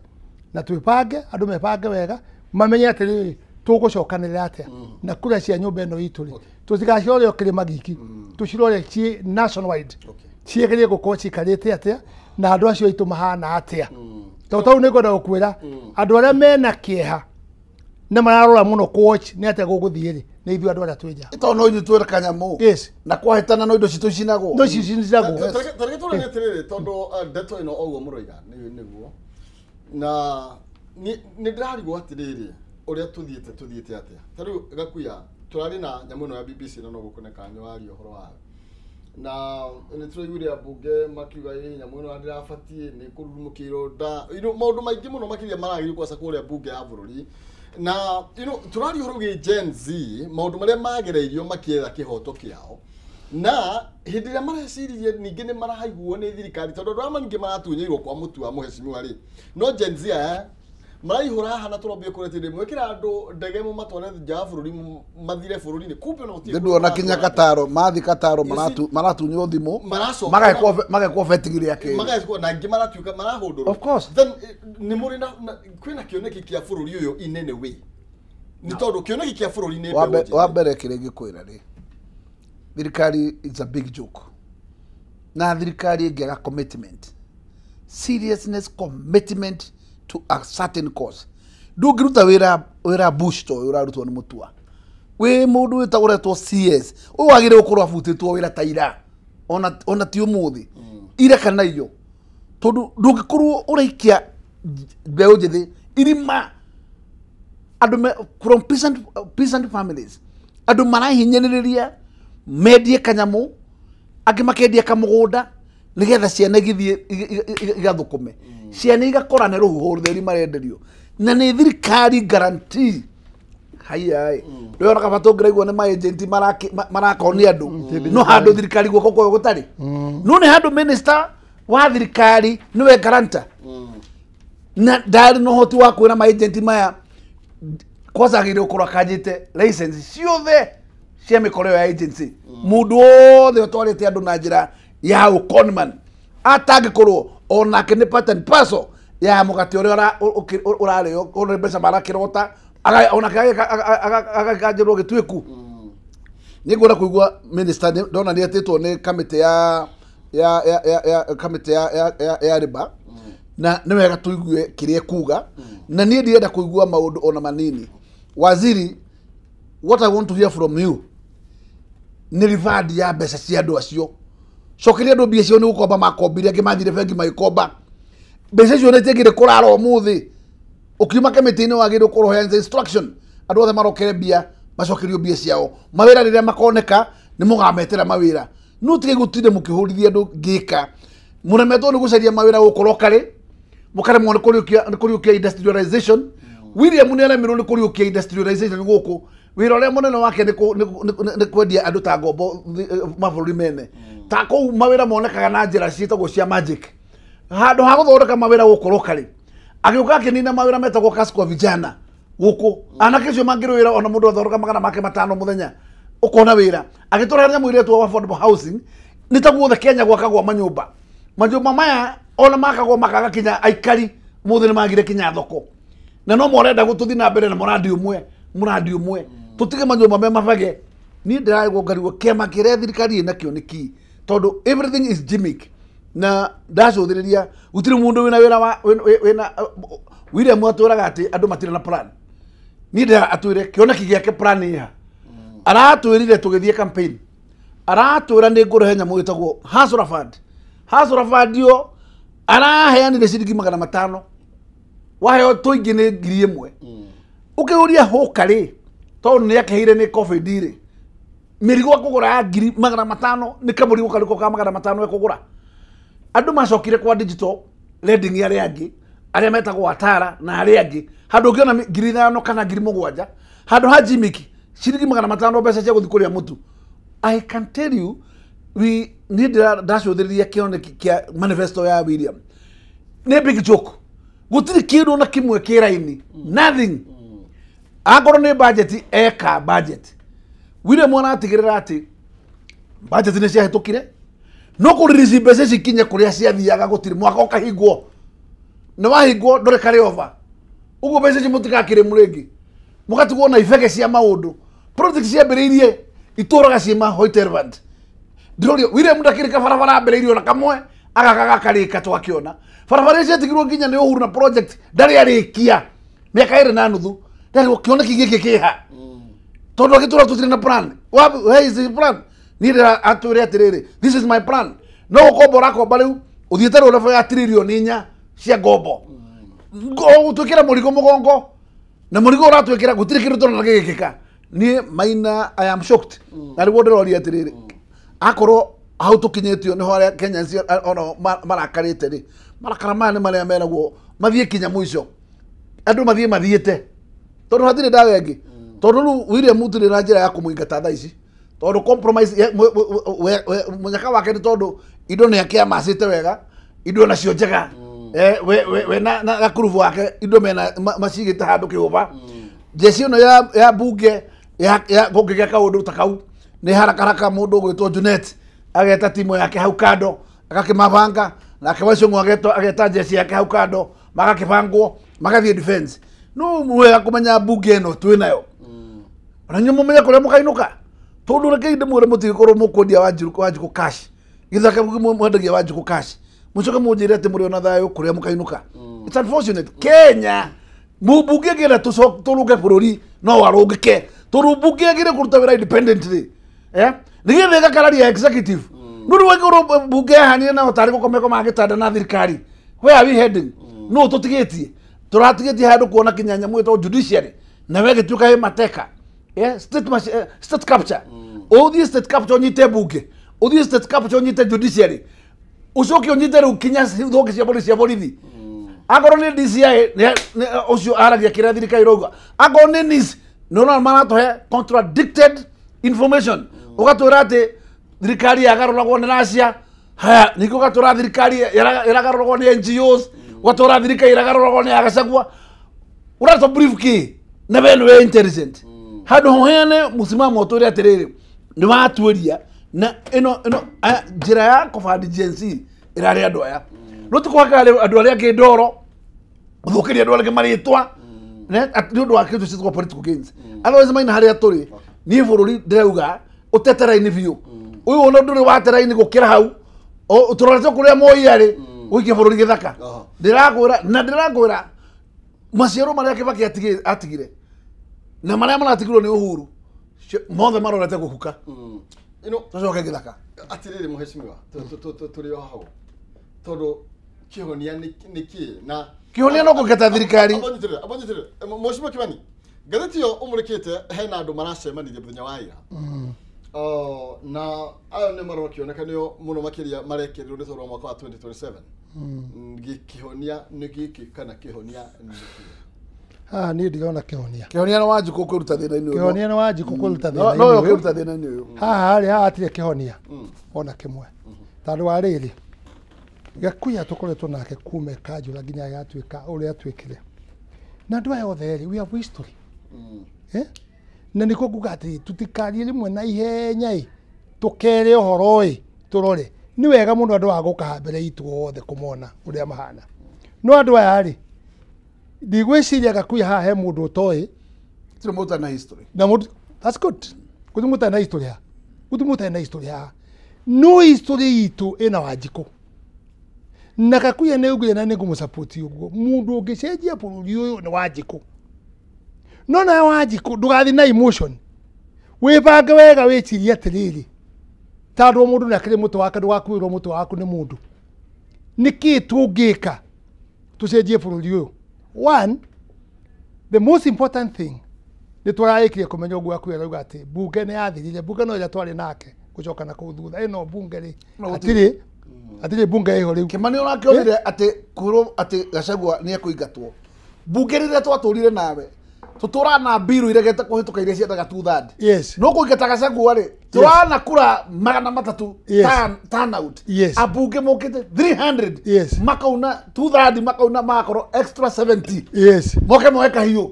na twĩbange, andũ mebange wega, mamenye atĩrĩrĩ, tũgũcokanĩrĩra atĩa na kura cia nyũmba ĩno itũ rĩ, tũtigacirore o kĩrĩma giki, tũcirore ciĩ nationwide. Ciĩgerie gũkorwo cikarĩte atĩa na andũ acio aitũ mahana atĩa. Tondũ tau nĩngwenda gũkwĩra andũ arĩa mena kĩeha na mararora mũno kũ-watch nĩ atĩa gũgũthiĩ rĩ, nĩ ithuĩ andũ arĩa twĩ nja. Tondũ no ithuĩ twĩra kanyamũ. Yes. Na kwahĩtana no indo citũ icinagwo. No icio icinagwo. Tareke tũranie atĩrĩrĩ, tondũ ndeto ĩno o ũguo mũroiga nĩguo. Na nĩ ndĩrarigwo atĩrĩrĩ, ũrĩa tũthiĩte atĩa. Ta rĩu Gakuya, tũrarĩ na nyamũ ĩno ya BBC na no gũkũneka nĩ waria ũhoro wayo. Na nĩ tũraiguire ambunge makiuga ĩ nyamũ ĩno ndĩrabatiĩ nĩ kũrurumũkĩirwo nda. You know, maũndũ maingĩ mũno makĩria maragĩrĩirwo kwaca kũrĩa mbunge ya bũrũri. Na you know, tũraria ũhoro wĩgiĩ Gen Z, maũndũ marĩa magereirio makĩetha kĩhoto kĩao. Na hĩndĩ ĩrĩa mareciririe ningĩ nĩ maraiguo nĩ thirikari tondũ andũ arĩa ningĩ maratunyĩirwo kwa mũtu wa mũhecimiwa rĩ, no Gen Z aya Maraihũra haha na tũrombio kũrĩa tĩndĩ mwĩkĩra andũ ndege mũmatware nja wa bũrũri mathire bũrũri-inĩ kumbe ona gũtirĩ Ndu ona kinya Kataro mathi Kataro maratunywo thimũ Maracoka- magekwo vetting rĩa kerĩ. Magekwo na angĩ maratuĩka marahũndũrwo. Of course. Then nĩ mũrĩ na kwĩna kĩoneki kĩa bũrũri ũyũ in any way. Nĩ tondũ kĩoneki kĩa bũrũri nĩ mbeũ njĩthĩ. Wa mbere kĩrĩa ingĩkwĩra rĩ, thirikari is a big joke. Na thirikari ĩngĩaga commitment, seriousness, commitment to a certain cause. Ndũngĩruta wĩra bush ta ũyũ ũrarutwo nĩ Mutua. Wĩ mũndũ wĩtagwo ũretwo CS, ũyũ wagĩrĩirwo gũkorwo abutĩtwo wĩra ta ira, ona ti ũmũthĩ, ira kana iyo. Tondũ ndũngĩkorwo ũraikia mbeũ njĩthĩ irima andũ from peasant families, andũ marahinyĩrĩria mendie kanyamũ, angĩ makendia kamũgũnda nĩgetha ciana igĩthiĩ igathũkũme, ciana igakora nĩ rũhuho rũtheri marenderio, na nĩ thirikari guarantee. Haiya rĩo ona kaba tũngĩraigua nĩ ma-agent marakonia andũ, no handũ thirikari guoko kwayo gũtarĩ, no nĩ handũ minister wa thirikari nĩwe guarantor, na ndarĩ na ũhoti wa kwĩra ma-agent maya kwanza agĩrĩirwo gũkorwo akanjĩte license ciothe cia mĩkoro ĩyo ya agency. Mũndũ wothe ũtwarĩte andũ na njĩra ya ũconman atangĩkorwo onake nĩ part and parcel ya mũgate ũrĩa ũrarĩo, ũrĩa mbeca marakĩrota, onake agagĩkanjĩrwo gĩtuĩku. Nĩ ngwenda kũigua minister ndona nĩ etĩtwo nĩ kamĩtĩ ya kamĩtĩ ya riba, na nĩ wega tũigue kĩrĩa ekuga, na niĩ ndirenda kũigua maũndũ ona manini. Waziri, what I want to hear from you nĩ ribandi ya mbeca cia andũ acio. Cokeria andũ mbia ciao nĩ gũkomba makombire, angĩ mathire bengi magĩkomba. Mbeca icio nĩ ciagĩrĩire kũrara ũmũthĩ. Ũkiuma kamĩtĩ-inĩ wagĩrĩirwo gũkorwo ũheanĩte instruction andũ othe marokere mbia macokerio mbia ciao. Mawĩra rĩrĩa makoneka nĩ mũgametera mawĩra. No tige gũtinda mũkĩhũrithia andũ ngĩka. Mũremetwo nĩ gũcaria mawĩra gũkũ locally, mũkaremwo nĩ kũriũkia industrialization. William nĩ aremirwo nĩ kũriũkia industrialization gũkũ. Wĩra ũrĩa mũnene wake nĩ kwendia andũ ta ngombo mabũrũri mene. Ta kũu mawĩra monekaga na njĩra ciĩtagwo cia magic. Handũ ha gũthondeka mawĩra gũkũ locally, agĩũka akĩnina mawĩra metagwo kazi kwa vijana gũkũ. Anake acio mangĩrĩ wĩra ona mũndũ athondeka 500 mũthenya ũkona wĩra. Agĩtũrehe nyamũ ĩrĩa ĩtagwo affordable housing, nĩ ta guothe Kenya gwakagwo manyũmba. Manyũmba maya ona makagwo makaga kinya aikari mũthĩ nĩ magire kinya thoko. Na no morenda gũtũthiĩ na mbere na mũrandi ũmwe. Tũtige manyũmba me mabage. Niĩ ndĩrarigwo ngarigwo kĩama kĩrĩa thirikari ĩnakĩo nĩ kĩ, tondũ everything is gimmick. Na ndacũthĩrĩria gũtirĩ mũndũ wĩna wĩra wa wĩna William atwĩraga atĩ andũ matirĩ na plan. Niĩ ndĩra atwĩre kĩoneki gĩake plan ĩha. Aratwĩrire tũgĩthiĩ campaign, aratwĩra nĩ ngũrehe nyamũ ĩtagwo Hustler Fund. Hustler Fund yo araheanire ciringi 500, waheo tũingĩ nĩ 1000. Ũkĩũria hũka rĩ, tondũ nĩ akeheire nĩ COVID rĩ, mĩrigo akũgũra ya 500 nĩ kamũrigo karĩkũ ka 500 ekũgũra. Andũ macokire kwa digital lending arĩa angĩ arĩa metagwo atara na arĩa angĩ, handũ ũngĩona 5,000 kana 7,000, handũ ha gimmick ciringi 500 mbeca cia gũthiĩ kũrĩa mũtu. I can tell you we niĩ ndacũthĩrĩria kĩoneki kĩa manifesto ya William nĩ big joke. Gũtirĩ kĩndũ ona kĩmwe kĩ raini, nothing. Angorwo nĩ budget eka budget, William aratigĩrĩra atĩ budget nĩ ciahĩtũkire, no kũririci mbeca ici kinye kũrĩa ciathiaga gũtirĩ mwaka ũkahingwo, nĩ wahingwo ndũrĩ carry over. Ũguo mbeca ici mũtigakĩrĩ mũrĩngĩ, mũgatigwo na ibege cia maũndũ. Project ciambĩrĩirie itũraga ciĩ ma white elephant. Ndĩroria William ndakĩrĩ kabarabara ambĩrĩirie ona kamwe agaka gakarĩka twakĩona. Barabara icio ciatigirwo nginya nĩ Uhuru na project ndarĩ arĩkia mĩaka 2.5. Ndarĩ kĩoneki gĩkĩ kĩha, tondũ agĩtũra tũtirĩ na plan. Where is the plan? Niĩ ndĩra atwĩre atĩrĩrĩ, this is my plan. No gũkomba ũrakomba rĩu ũthiĩte rũrebo ya 4 trillion cia ngombo, ũgũtwĩkĩra mũrigo mũgongo, na mũrigo ũratwĩkĩra gũtirĩ kĩndũ tũrona gĩgĩkĩka. Niĩ Maina, I am shocked. Na rĩu ndĩroria atĩrĩrĩ, akorwo hau tũkinyĩtio nĩho arĩa Kenyans ona marakarĩte rĩ, marakara maya nĩ marĩa meragwo mathiĩ kinya mũico, andũ mathiĩ mathiĩte, tondũ hatirĩ ndawa ĩngĩ. Tondũ rĩu William tũrĩ na njĩra ya kũmũingata thaa ici, tondũ compromise mũnyaka wake nĩ tondũ indo nĩ akĩamacĩte wega, indo nacio njega. We na gakurubu wake indo mena macigĩte handũ kĩũba. Jeshi ĩno ya bunge ya kũngĩgĩa kaũndũ ta kau nĩ harakaraka mũndũ ũgwĩtwo Junet ageta timu yake hau kando agakĩmabanga, nake Wacũng'ũ ageta jeshi yake hau kando magakĩbangwo magathiĩ defense. No wega kũmenya bunge ĩno twĩ nayo. Ona inyuĩ mũmenye kũrĩa mũkainũka, tondũ rekei ndĩmwĩre mũtigĩkorwo mũkwendia Wanjikũ cash. Gĩthaka mwendagia Wanjikũ cash, mũcoke mũnjĩre atĩ mũrĩ ona thayũ kũrĩa mũkainũka. It's unfortunate. Kenya mũmbunge angĩenda tũrũnge bũrũri no arũngĩke, tondũ mbunge agĩrĩire kũruta wĩra independently, nĩgetha ĩgakararia executive. No rĩu angĩkorwo mbunge yahanire nao tarĩ gũkomekoma gĩtanda na thirikari, where are we heading? No tũtigĩtie, tũratigĩtie handũ kuona kinya nyamũ ĩtagwo judiciary na we gĩtuĩka ĩ mateka. State capture. Ũthiĩ state capture ũnyite mbunge, ũthiĩ state capture ũnyite judiciary, ũcoke ũnyite rĩu kinya thonge cia borithi cia borithi. Akorwo nĩ DCI ũcio aragia kĩrĩa thirikari ĩrauga, akorwo nĩ NIS nĩ maratũhe contradicted information, ũgatwĩra atĩ thirikari yagarũragwo nĩ Russia, haya ningĩ ũgatwĩra thirikari ĩragarũragwo nĩ NGOs, ũgatwĩra thirikari ĩragarũragwo nĩ Gachagua. Ũratũ brief kĩ na we nĩwe intelligent handũ hoheane mũsimamo ũtwĩre atĩrĩrĩ nĩ watuĩria na ĩno njĩra ya kũbandi Gen Z ĩrarĩ andũ aya, no ti kũhaka andũ arĩa angĩ ndoro, gũthũkĩria andũ arĩa angĩ marĩtwa nĩ ũndũ wa kĩndũ ciĩtagwo political gains. Otherwise maina harĩa tũrĩ niĩ bũrũri ndĩrauga ũtete raini biũ, ũyũ ona ndũrĩ wate raini gũkĩra hau, tũrorete kũrĩa Moi arĩ ũikie bũrũri gĩthaka. Ndĩrakwĩra na ndĩrakwĩra maciaro marĩa Kibaki atigire na marĩa maratigirwo nĩ Uhuru mothe marorete gũhuka. Tũcoke gĩthaka. Atĩrĩrĩ mũheshimiwa, tũrĩ o hau tondũ kĩhonia nĩ kĩ na kĩhonia no kũgeta thirikari. Abonyitĩrĩre Mheshimiwa Kimani, ngathĩti ĩyo ũmũrĩkĩte hena andũ maracemanirie mũthenya wa ira, na ayo nĩ marokĩoneka nĩo mũno makĩria marekĩrirwo nĩ tondũ wa mwaka wa 2027. Kĩhonia nĩ gĩkĩ kana kĩhonia nĩ kĩ? Haha niĩ ndirona kĩhonia. Kĩhonia nĩ Wanjikũ kwĩruta thĩna-inĩ ũyũ. Kĩhonia nĩ Wanjikũ kwĩruta thĩna-inĩ ũyũ. No kwĩruta thĩna-inĩ ũyũ. Haha rĩ, haha hatirĩ kĩhonia ona kĩmwe, tondũ wa rĩrĩ Gakuya tũkoretwo nake kuma kanjũra nginya agatuĩka ũrĩa atuĩkire, na andũ aya othe rĩ, we have history. Na nĩkuo nguga atĩrĩ tũtikarie rĩmwe na ihenya ĩ, tũkere ũhoro ĩ, tũrore. Nĩ wega mũno andũ aya gũka haha mbere itũ othe kũmona ũrĩa mahana, no andũ aya rĩ, ndigwĩciria Gakuya haha he mũndũ ũtoĩ. Gũtirĩ mũndũ ũtarĩ na history. Na mũndũ, that's good. Gũtirĩ mũndũ ũtarĩ na history haha, gũtirĩ mũndũ ũtarĩ na history haha. No history itũ ĩna Wanjikũ na Gakuya nĩ augire na nĩ ngũmũsupport ũguo, mũndũ ũngĩcenjia bũrũri ũyũ nĩ Wanjikũ. No nawe Wanjikũ ndũgathiĩ na emotion, wĩbange wega, wĩcirie atĩrĩrĩ, tondũ mũndũ nĩ akĩrĩ mũtwe wake, ndũgakuĩrwo mũtwe waku nĩ mũndũ. Nĩkĩĩ tũngĩka tũcenjie bũrũri ũyũ? One, the most important thing nĩ tũrarĩkirie kũmenya ũguo Gakuya arauga atĩ bunge nĩ yathirire, bunge no ĩrĩa twarĩ nake gũcoka na kũu thutha, ĩno bunge rĩ hatirĩ bunge ĩho rĩu. Kimani ũrakĩonire atĩ kwĩrwo atĩ Gachagua nĩ ekũingatwo, bunge rĩrĩa twatũrire nawe tũtũraga na mbiru iregete kũhĩtũka iria ciendaga 2/3. Yes. No kũingata Gachagua rĩ, tũrana kura 300 turnout. Yes. Ambunge mokĩte 300. Yes. Makauna 2/3, makauna magakorwo extra 70. Yes. Moke moe kahiũ.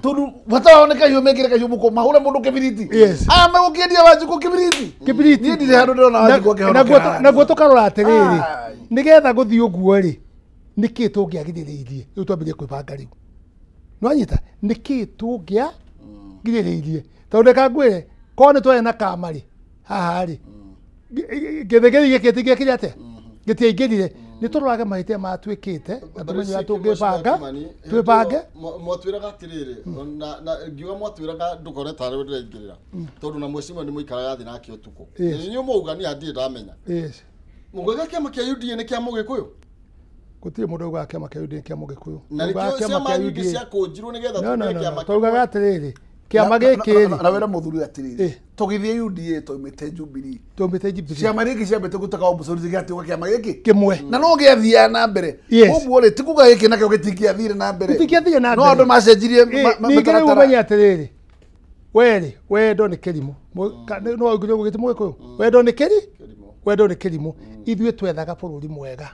Tondũ bata wao nĩ kahiũ, mekĩre kahiũ mũko mahũre mũndũ kĩbiriti. Yes. Aya megũkĩendia Wanjikũ kĩbiriti. Kĩbiriti. Niĩ ndirĩ handũ ndĩrona Wanjikũ akĩhonokera. Naguo tũkarora atĩrĩrĩ, nĩgetha gũthiĩ ũguo rĩ, nĩkĩĩ tũngĩagirĩrĩirie rĩu twambĩrĩrie kwĩbanga rĩu. Nĩwanyita nĩkĩĩ tũngĩagirĩrĩirie, tondũ reka ngwĩre korwo nĩ twarĩ na kama rĩ haha rĩ, gĩthĩgĩri gĩkĩ gĩtikĩekire atĩa, gĩtiaingĩrire. Nĩ tũrorage mahĩtia marĩa twĩkĩte na tũmenye ũrĩa tũngĩbanga, twĩbange. Mwatwĩraga atĩrĩrĩ, na ngiuga mwatwĩraga ndũkone tarĩ we ndĩraingĩrĩra, tondũ na mheshimiwa nĩ mũikaraga thĩ nake ũtukũ. Inyuĩ mwauga niĩ ndirĩ ndamenya. Yes. Mũgwĩka kĩama kĩa UDA nĩ kĩa Mũgĩkũyũ? Gũtirĩ mũndũ augaga kĩama kĩa UDA kĩa Mũgĩkũyũ. Na nĩkĩo ciama nyingĩ ciakũnjirwo nĩgetha tũgĩe kĩama. Taugaga atĩrĩrĩ, kĩama gĩkĩ rĩ na wĩra mũthuri atĩrĩrĩ, tũgĩthiĩ UDA twaumĩte Jubilee, twaumĩte Jubilee, ciama iria ingĩ ciambĩte gũtuĩka opposition gĩatuĩka kĩama gĩkĩ kĩmwe, na no gĩathiaga na mbere. Ũguo rĩ, ti kuga gĩkĩ nakĩo gĩtingĩathire na mbere, gĩtingĩathire na mbere, no andũ macenjirie mĩtaratara. Ningĩ rĩu ũmenye atĩrĩrĩ, werĩ wendo nĩ kĩrimũ, no waugire ũguo gĩti Mũgĩkũyũ, wendo nĩ kĩrimũ, wendo nĩ kĩrimũ. Ithuĩ twethaga bũrũri mwega,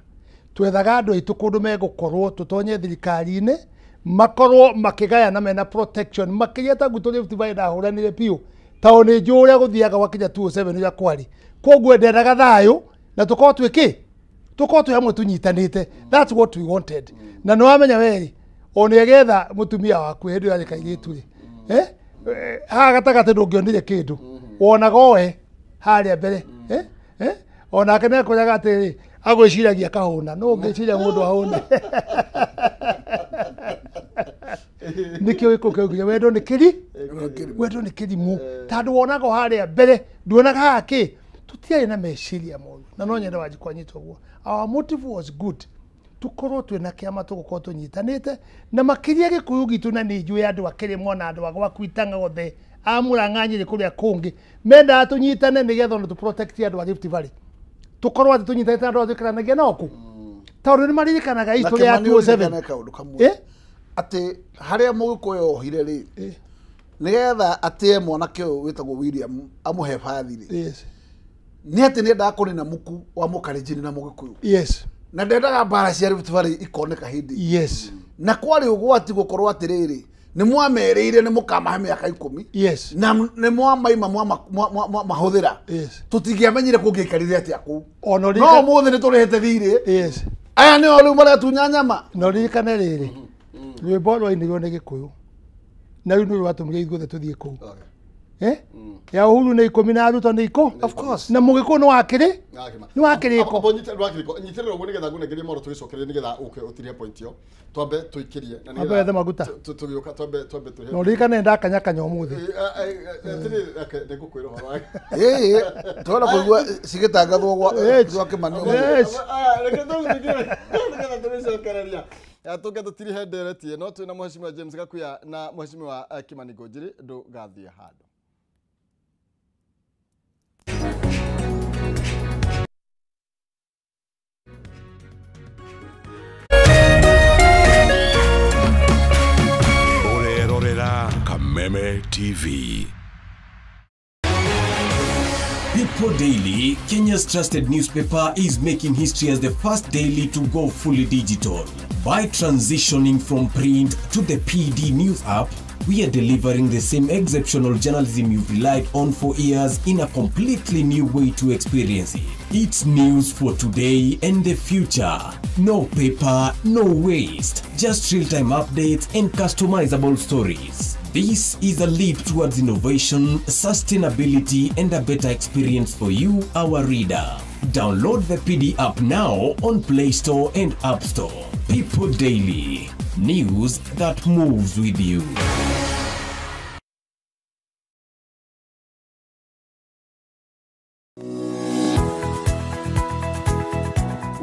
Twethaga andũ aitũ kũndũ megũkorwo tũtonye thirikari-inĩ makorwo makĩgayana mena protection makĩria ta gwitũ Rift Valley ndahũranire biũ tondũ nĩ njũĩ ũrĩa gũthiaga gwakinya 2007 ũrĩa kwarĩ. Koguo ndendaga thayũ na tũkorwo twĩ kĩ tũkorwo twĩ hamwe tũnyitanĩte. That's what we wanted. Na nĩ wamenya werĩ ona ĩgetha mũtumia waku hĩndĩ ĩyo arĩ kairĩtu rĩ, haha gatagatĩ ndũngĩonire kĩndũ, wonaga oe harĩa mbere, onake nĩ akwĩraga atĩrĩ agwĩciragia kahũna, no ũngĩciria mũndũ ahũne. Nĩkĩo gĩkũ kĩaugire wendo nĩ kĩri, wendo nĩ kĩrimũ, tondũ wonaga harĩa mbere nduonaga haha kĩ. Tũtiarĩ na meciria moru na no nyende Wanjikũ anyitwo ũguo. Our motive was good, tukorwo twĩna kĩama tũgũkorwo tũnyitanĩte na makĩria Gĩkũyũ gitũ, na nĩ njũĩ andũ a Kĩrĩmwa na andũ a gwaku Itang'a othe a Mũrang'a Nyĩrĩ kũrĩa kũngĩ mendaga tũnyitane nĩgetha ona tũ protect andũ a Rift Valley, tũkorwo atĩ tũnyitanĩte andũ arĩa tũikaranagia nao kũ, tondũ nĩ maririkanaga history ya 2007. Kaũndũ kamwe atĩ harĩa Mũgĩkũyũ ohire rĩ, nĩgetha atĩe mwanake ũyũ wĩtagwo William amũhe bathi rĩ, nĩ atĩ nĩendaga kũnina muku wa Mũkalenjin na Mũgĩkũyũ. Na ndendaga mbara cia Rift Valley ikoneka hĩndĩ. Na kwarĩ ũgwati gũkorwo atĩrĩrĩ nĩ mwamerĩire nĩ mũkamahe mĩaka 10. Na nĩ mwamaima mwamahũthĩra. Tũtingĩamenyire kũngĩaikarire atĩa kũu. No ũmũthĩ nĩ tũrĩhĩte thirĩ. Aya nĩo rĩu maretunya nyama. Na ũririkane rĩrĩ rwĩmbo rwainirwo nĩ Gĩkũyũ na rĩu nĩ rwatũmire ithuothe tũthiĩ kũu. Ya Uhuru nĩ 10 na Ruto nĩ 10. Of course. Na Mũgĩkũyũ nĩ wakĩrĩ? Nĩ wakĩrĩko. Nyitĩrĩra ũguo nĩgetha ngũnengerie mohoro tũgĩcokererie nĩgetha ũke ũtirie point ĩyo. Twambe tũikĩrie na nĩgetha wethe maguta. Tũgĩũka twambe tũhe. Na ũririkane ndakanyakanya ũmũthĩ. Atĩrĩrĩ, nĩngũkwĩra ũhoro wake. Twenda kũigua cigĩtangathwo gwa Kĩmani ũmũthĩ. Reke tũgĩthiĩ nĩgetha tũgĩcokereria. Tũke tũtirihe ndereti ĩno twĩna Mheshimiwa James Gakuya na Mheshimiwa Kimani Ngunjiri, ndũgathiĩ handũ. Kameme TV. People Daily, Kenya's trusted newspaper, is making history as the first daily to go fully digital. By transitioning from print to the PD News app, we are delivering the same exceptional journalism you've relied on for years in a completely new way to experience it. It's news for today and the future. No paper, no waste. Just real-time updates and customizable stories. This is a leap towards innovation, sustainability, and a better experience for you, our reader. Download the PD app now on Play Store and App Store. People Daily. News that moves with you.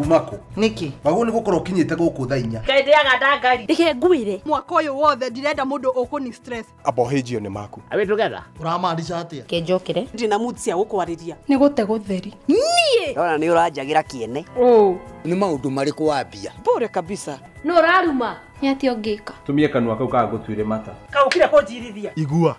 Umako Niki waguo ni gukorwo kinyite guku thaa 4 Ngai ndiaga ndangari Reke ngwire mwaka uyu wothe ndirenda mundu ukuni stress Abohĩnjio nĩ maku. Are we together? Uramaanisha atia? Kenjokire ndina mood cia gukwariria ni gute gutheri nie Ndona ni uranjagira kiene. Oh Ni maundu mariku wambia? Bure kabisa. No uraruma ni atia ungika Tumie kanua kau kagutuire mata. Kaukire kunjirithia. Igua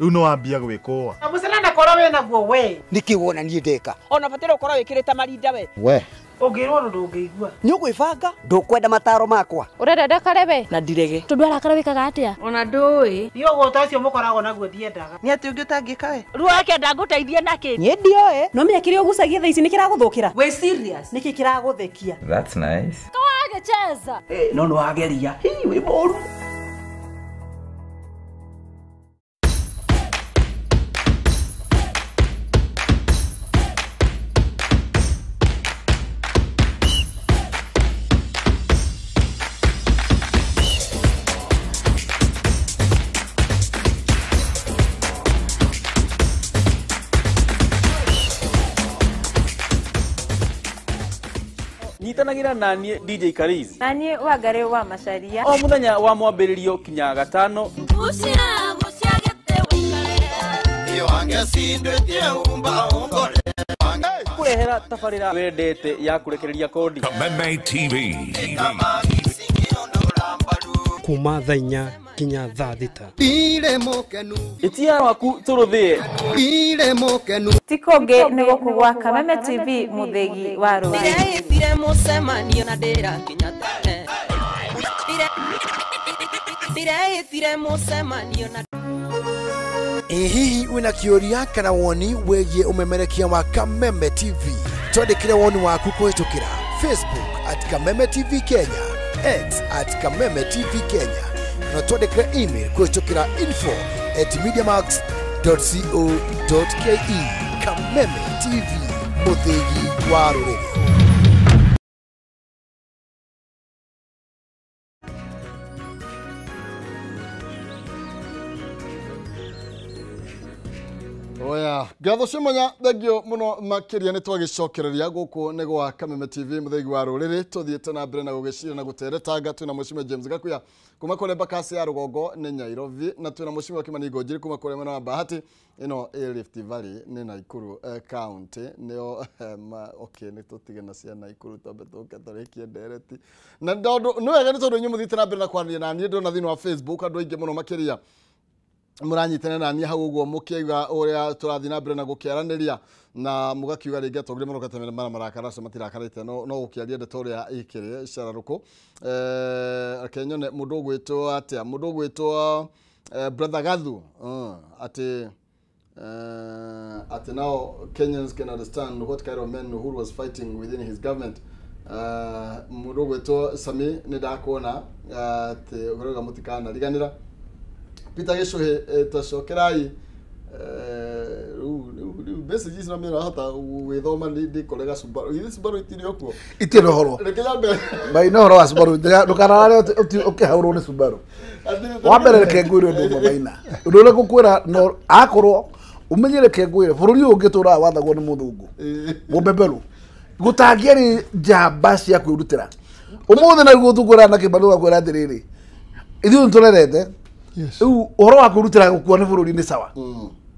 riu no wambia gwikũa. Mũcana ndakorwo wĩ naguo we. Niki wona niĩ ndeka? Ona bataire ũkorwo wĩkĩrĩte marinda we. We Ũngĩrwo ũndũ ndũngĩigua. Nĩ ũgwĩbanga? Ndũkwenda mataro makwa. Ũrenda ndakare we? Na ndirege. Tondũ arakara wĩkaga atĩa? Ona ndũĩ. Niĩ ũgũta ũcio mũkoragwo naguo ndiendaga. Nĩ atĩ ũngĩ ũtangĩka we? Ruo wake ndangũteithia nakĩ? Niĩ ndioĩ. No menya kĩrĩa ũgucagia thaa ici nĩ kĩragũthũkĩra. Wĩ serious? Nĩkĩ kĩragũthekia? That's nice. Kawagĩcheza. No nĩ wageria. Hii wĩ mũru. Nyitanagĩra na niĩ DJ Karizi na niĩ Wangari wa Macharia o mũthenya wa mwambĩrĩrio kinya gatano. Kũrehera tabarĩra wendete ya kũrekereria kodi. Kameme TV. kuma thaa 4 kinya thaa 6. Itia waku turuthie. Ti kũngĩ nĩ gũkũ gwa Kameme TV mũthĩgi wa rũrĩrĩ. Ĩ hihi wĩna kĩũria kana woni wĩgiĩ ũmemerekia wa Kameme TV? Twandĩkĩre woni waku kũhĩtũkĩra Facebook at Kameme TV Kenya, X at Kameme TV Kenya, na twandĩkĩre email kũhĩtũkĩra info@mediamax.co.ke. Kameme TV, mũthĩgi wa rũrĩrĩ. Oya, ngatho cia mwanya thengio muno makiria ni twagicokereria guku ni gwa Kameme TV muthegi wa ruriri tuthiite na mbere na gugicira na guteretanga twina Mheshimiwa James Gakuya kuma kure Mbakasi ya Rugongo ni Nairobi na twina Mheshimiwa Kimani Ngonjiri kuma kure mwena wa Bahati ino ĩ Rift Valley ni Nakuru County nio okay ni tutige na cia Nakuru twambe tuke turikie ndereti na ndondo ni wega ni tondu inyuĩ muthiite na mbere na kwaranĩria na niĩ ndona thĩinĩ wa Facebook andũ aingĩ mũno makĩria muranyitana na niĩ hau ũguo mũkĩiga ũrĩa tũrathiĩ na mbere na gũkĩaranĩria na mũgakiuga rĩngĩ atongoria marokete mara marakara acio matirakarĩte no gũkĩaria ndeto ũrĩa ĩkĩrĩ cararũkũ. Reke nyone mũndũ ũgwĩtwo atĩa, mũndũ ũgwĩtwo brother Gathu atĩ atĩ now Kenyans can understand what kind of men Uhuru was fighting within his government. Mũndũ ũgwĩtwo Sami nĩ ndakuona atĩ ũrauga mũtikanariganĩra Peter Gicuhi tacokerai rĩu message ici no mĩrahota gwĩthoma ndĩkorega Subaru ithe Subaru itirĩ o kuo itirĩ ũhoro reke nyambe maina ũhoro wa Subaru ndũkararare ũkĩhaũrwo nĩ Subaru wa mbere reke ngwĩre ũndũ ũmwe maina ũndũ ũrĩa ngũkwĩra no akorwo ũmenye reke ngwĩre bũrũri ũyũ ũngĩtũraga wathagwo nĩ mũthũngũ mũbeberũ gũtangĩarĩ njamba cia kwĩrutĩra ũmũthĩ naguo tũkwĩra na Kĩmani ũgakwĩra atĩrĩrĩ ithuĩ nĩtũrerete rĩu ũhoro wa kwĩrutĩra gũkua nĩ bũrũri nĩ sawa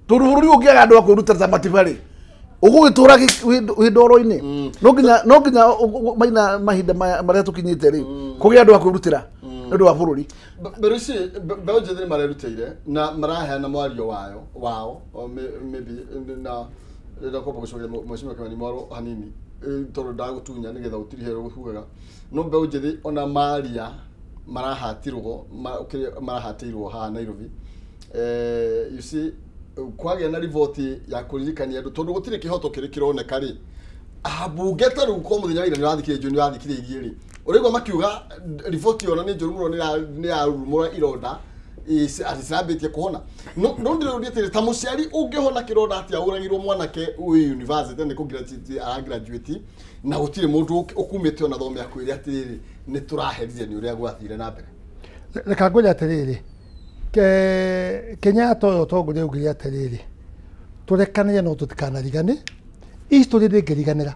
tondũ bũrũri ũngĩaga andũ a kwĩrutĩra ta matibarĩ ũgũgĩtũra wĩ ndoro-inĩ no nginya maina mahinda marĩa tũkinyĩte rĩ kũgĩa andũ a kwĩrutĩra nĩ ũndũ wa bũrũri. Mbeũ ici mbeũ njĩthĩ nĩ marerutĩire na maraheana mwario wao maybe na rĩrĩa kwamba gũcokeria Mheshimiwa Kimani Mwarũ hanini tondũ ndagũtunya nĩgetha ũtirihe ũgugaga no mbeũ njĩthĩ ona maria marahatirwo marahatĩirwo haha Nairobi you see kwagĩa na riboti ya kũririkania andũ tondũ gũtirĩ kĩhoto kĩrĩ kĩroneka rĩ ambunge ta rĩu kwa mũthenya wa ira nĩũrathikĩrĩirio nĩũrathikĩrĩirie rĩ ũraigua makiuga riboti ona nĩ njũru mũno nĩ yarurumũra ironda atĩ cirambĩtie kũhona no ndĩrũria atĩrĩ ta mũciari ũngĩhona kĩronda atĩa ũragirwo mwanake wĩ university nĩ kũgraduate na gũtirĩ mũndũ ũkumĩte ona thome akwĩre atĩrĩrĩ nĩ tũraherire nĩ ũrĩa gwathire na mbere. Reka ngwĩre atĩrĩrĩ Kenyatta ũyũ ũtongoria augire atĩrĩrĩ tũrekanĩre no tũtikanarigane history ndĩngĩriganĩra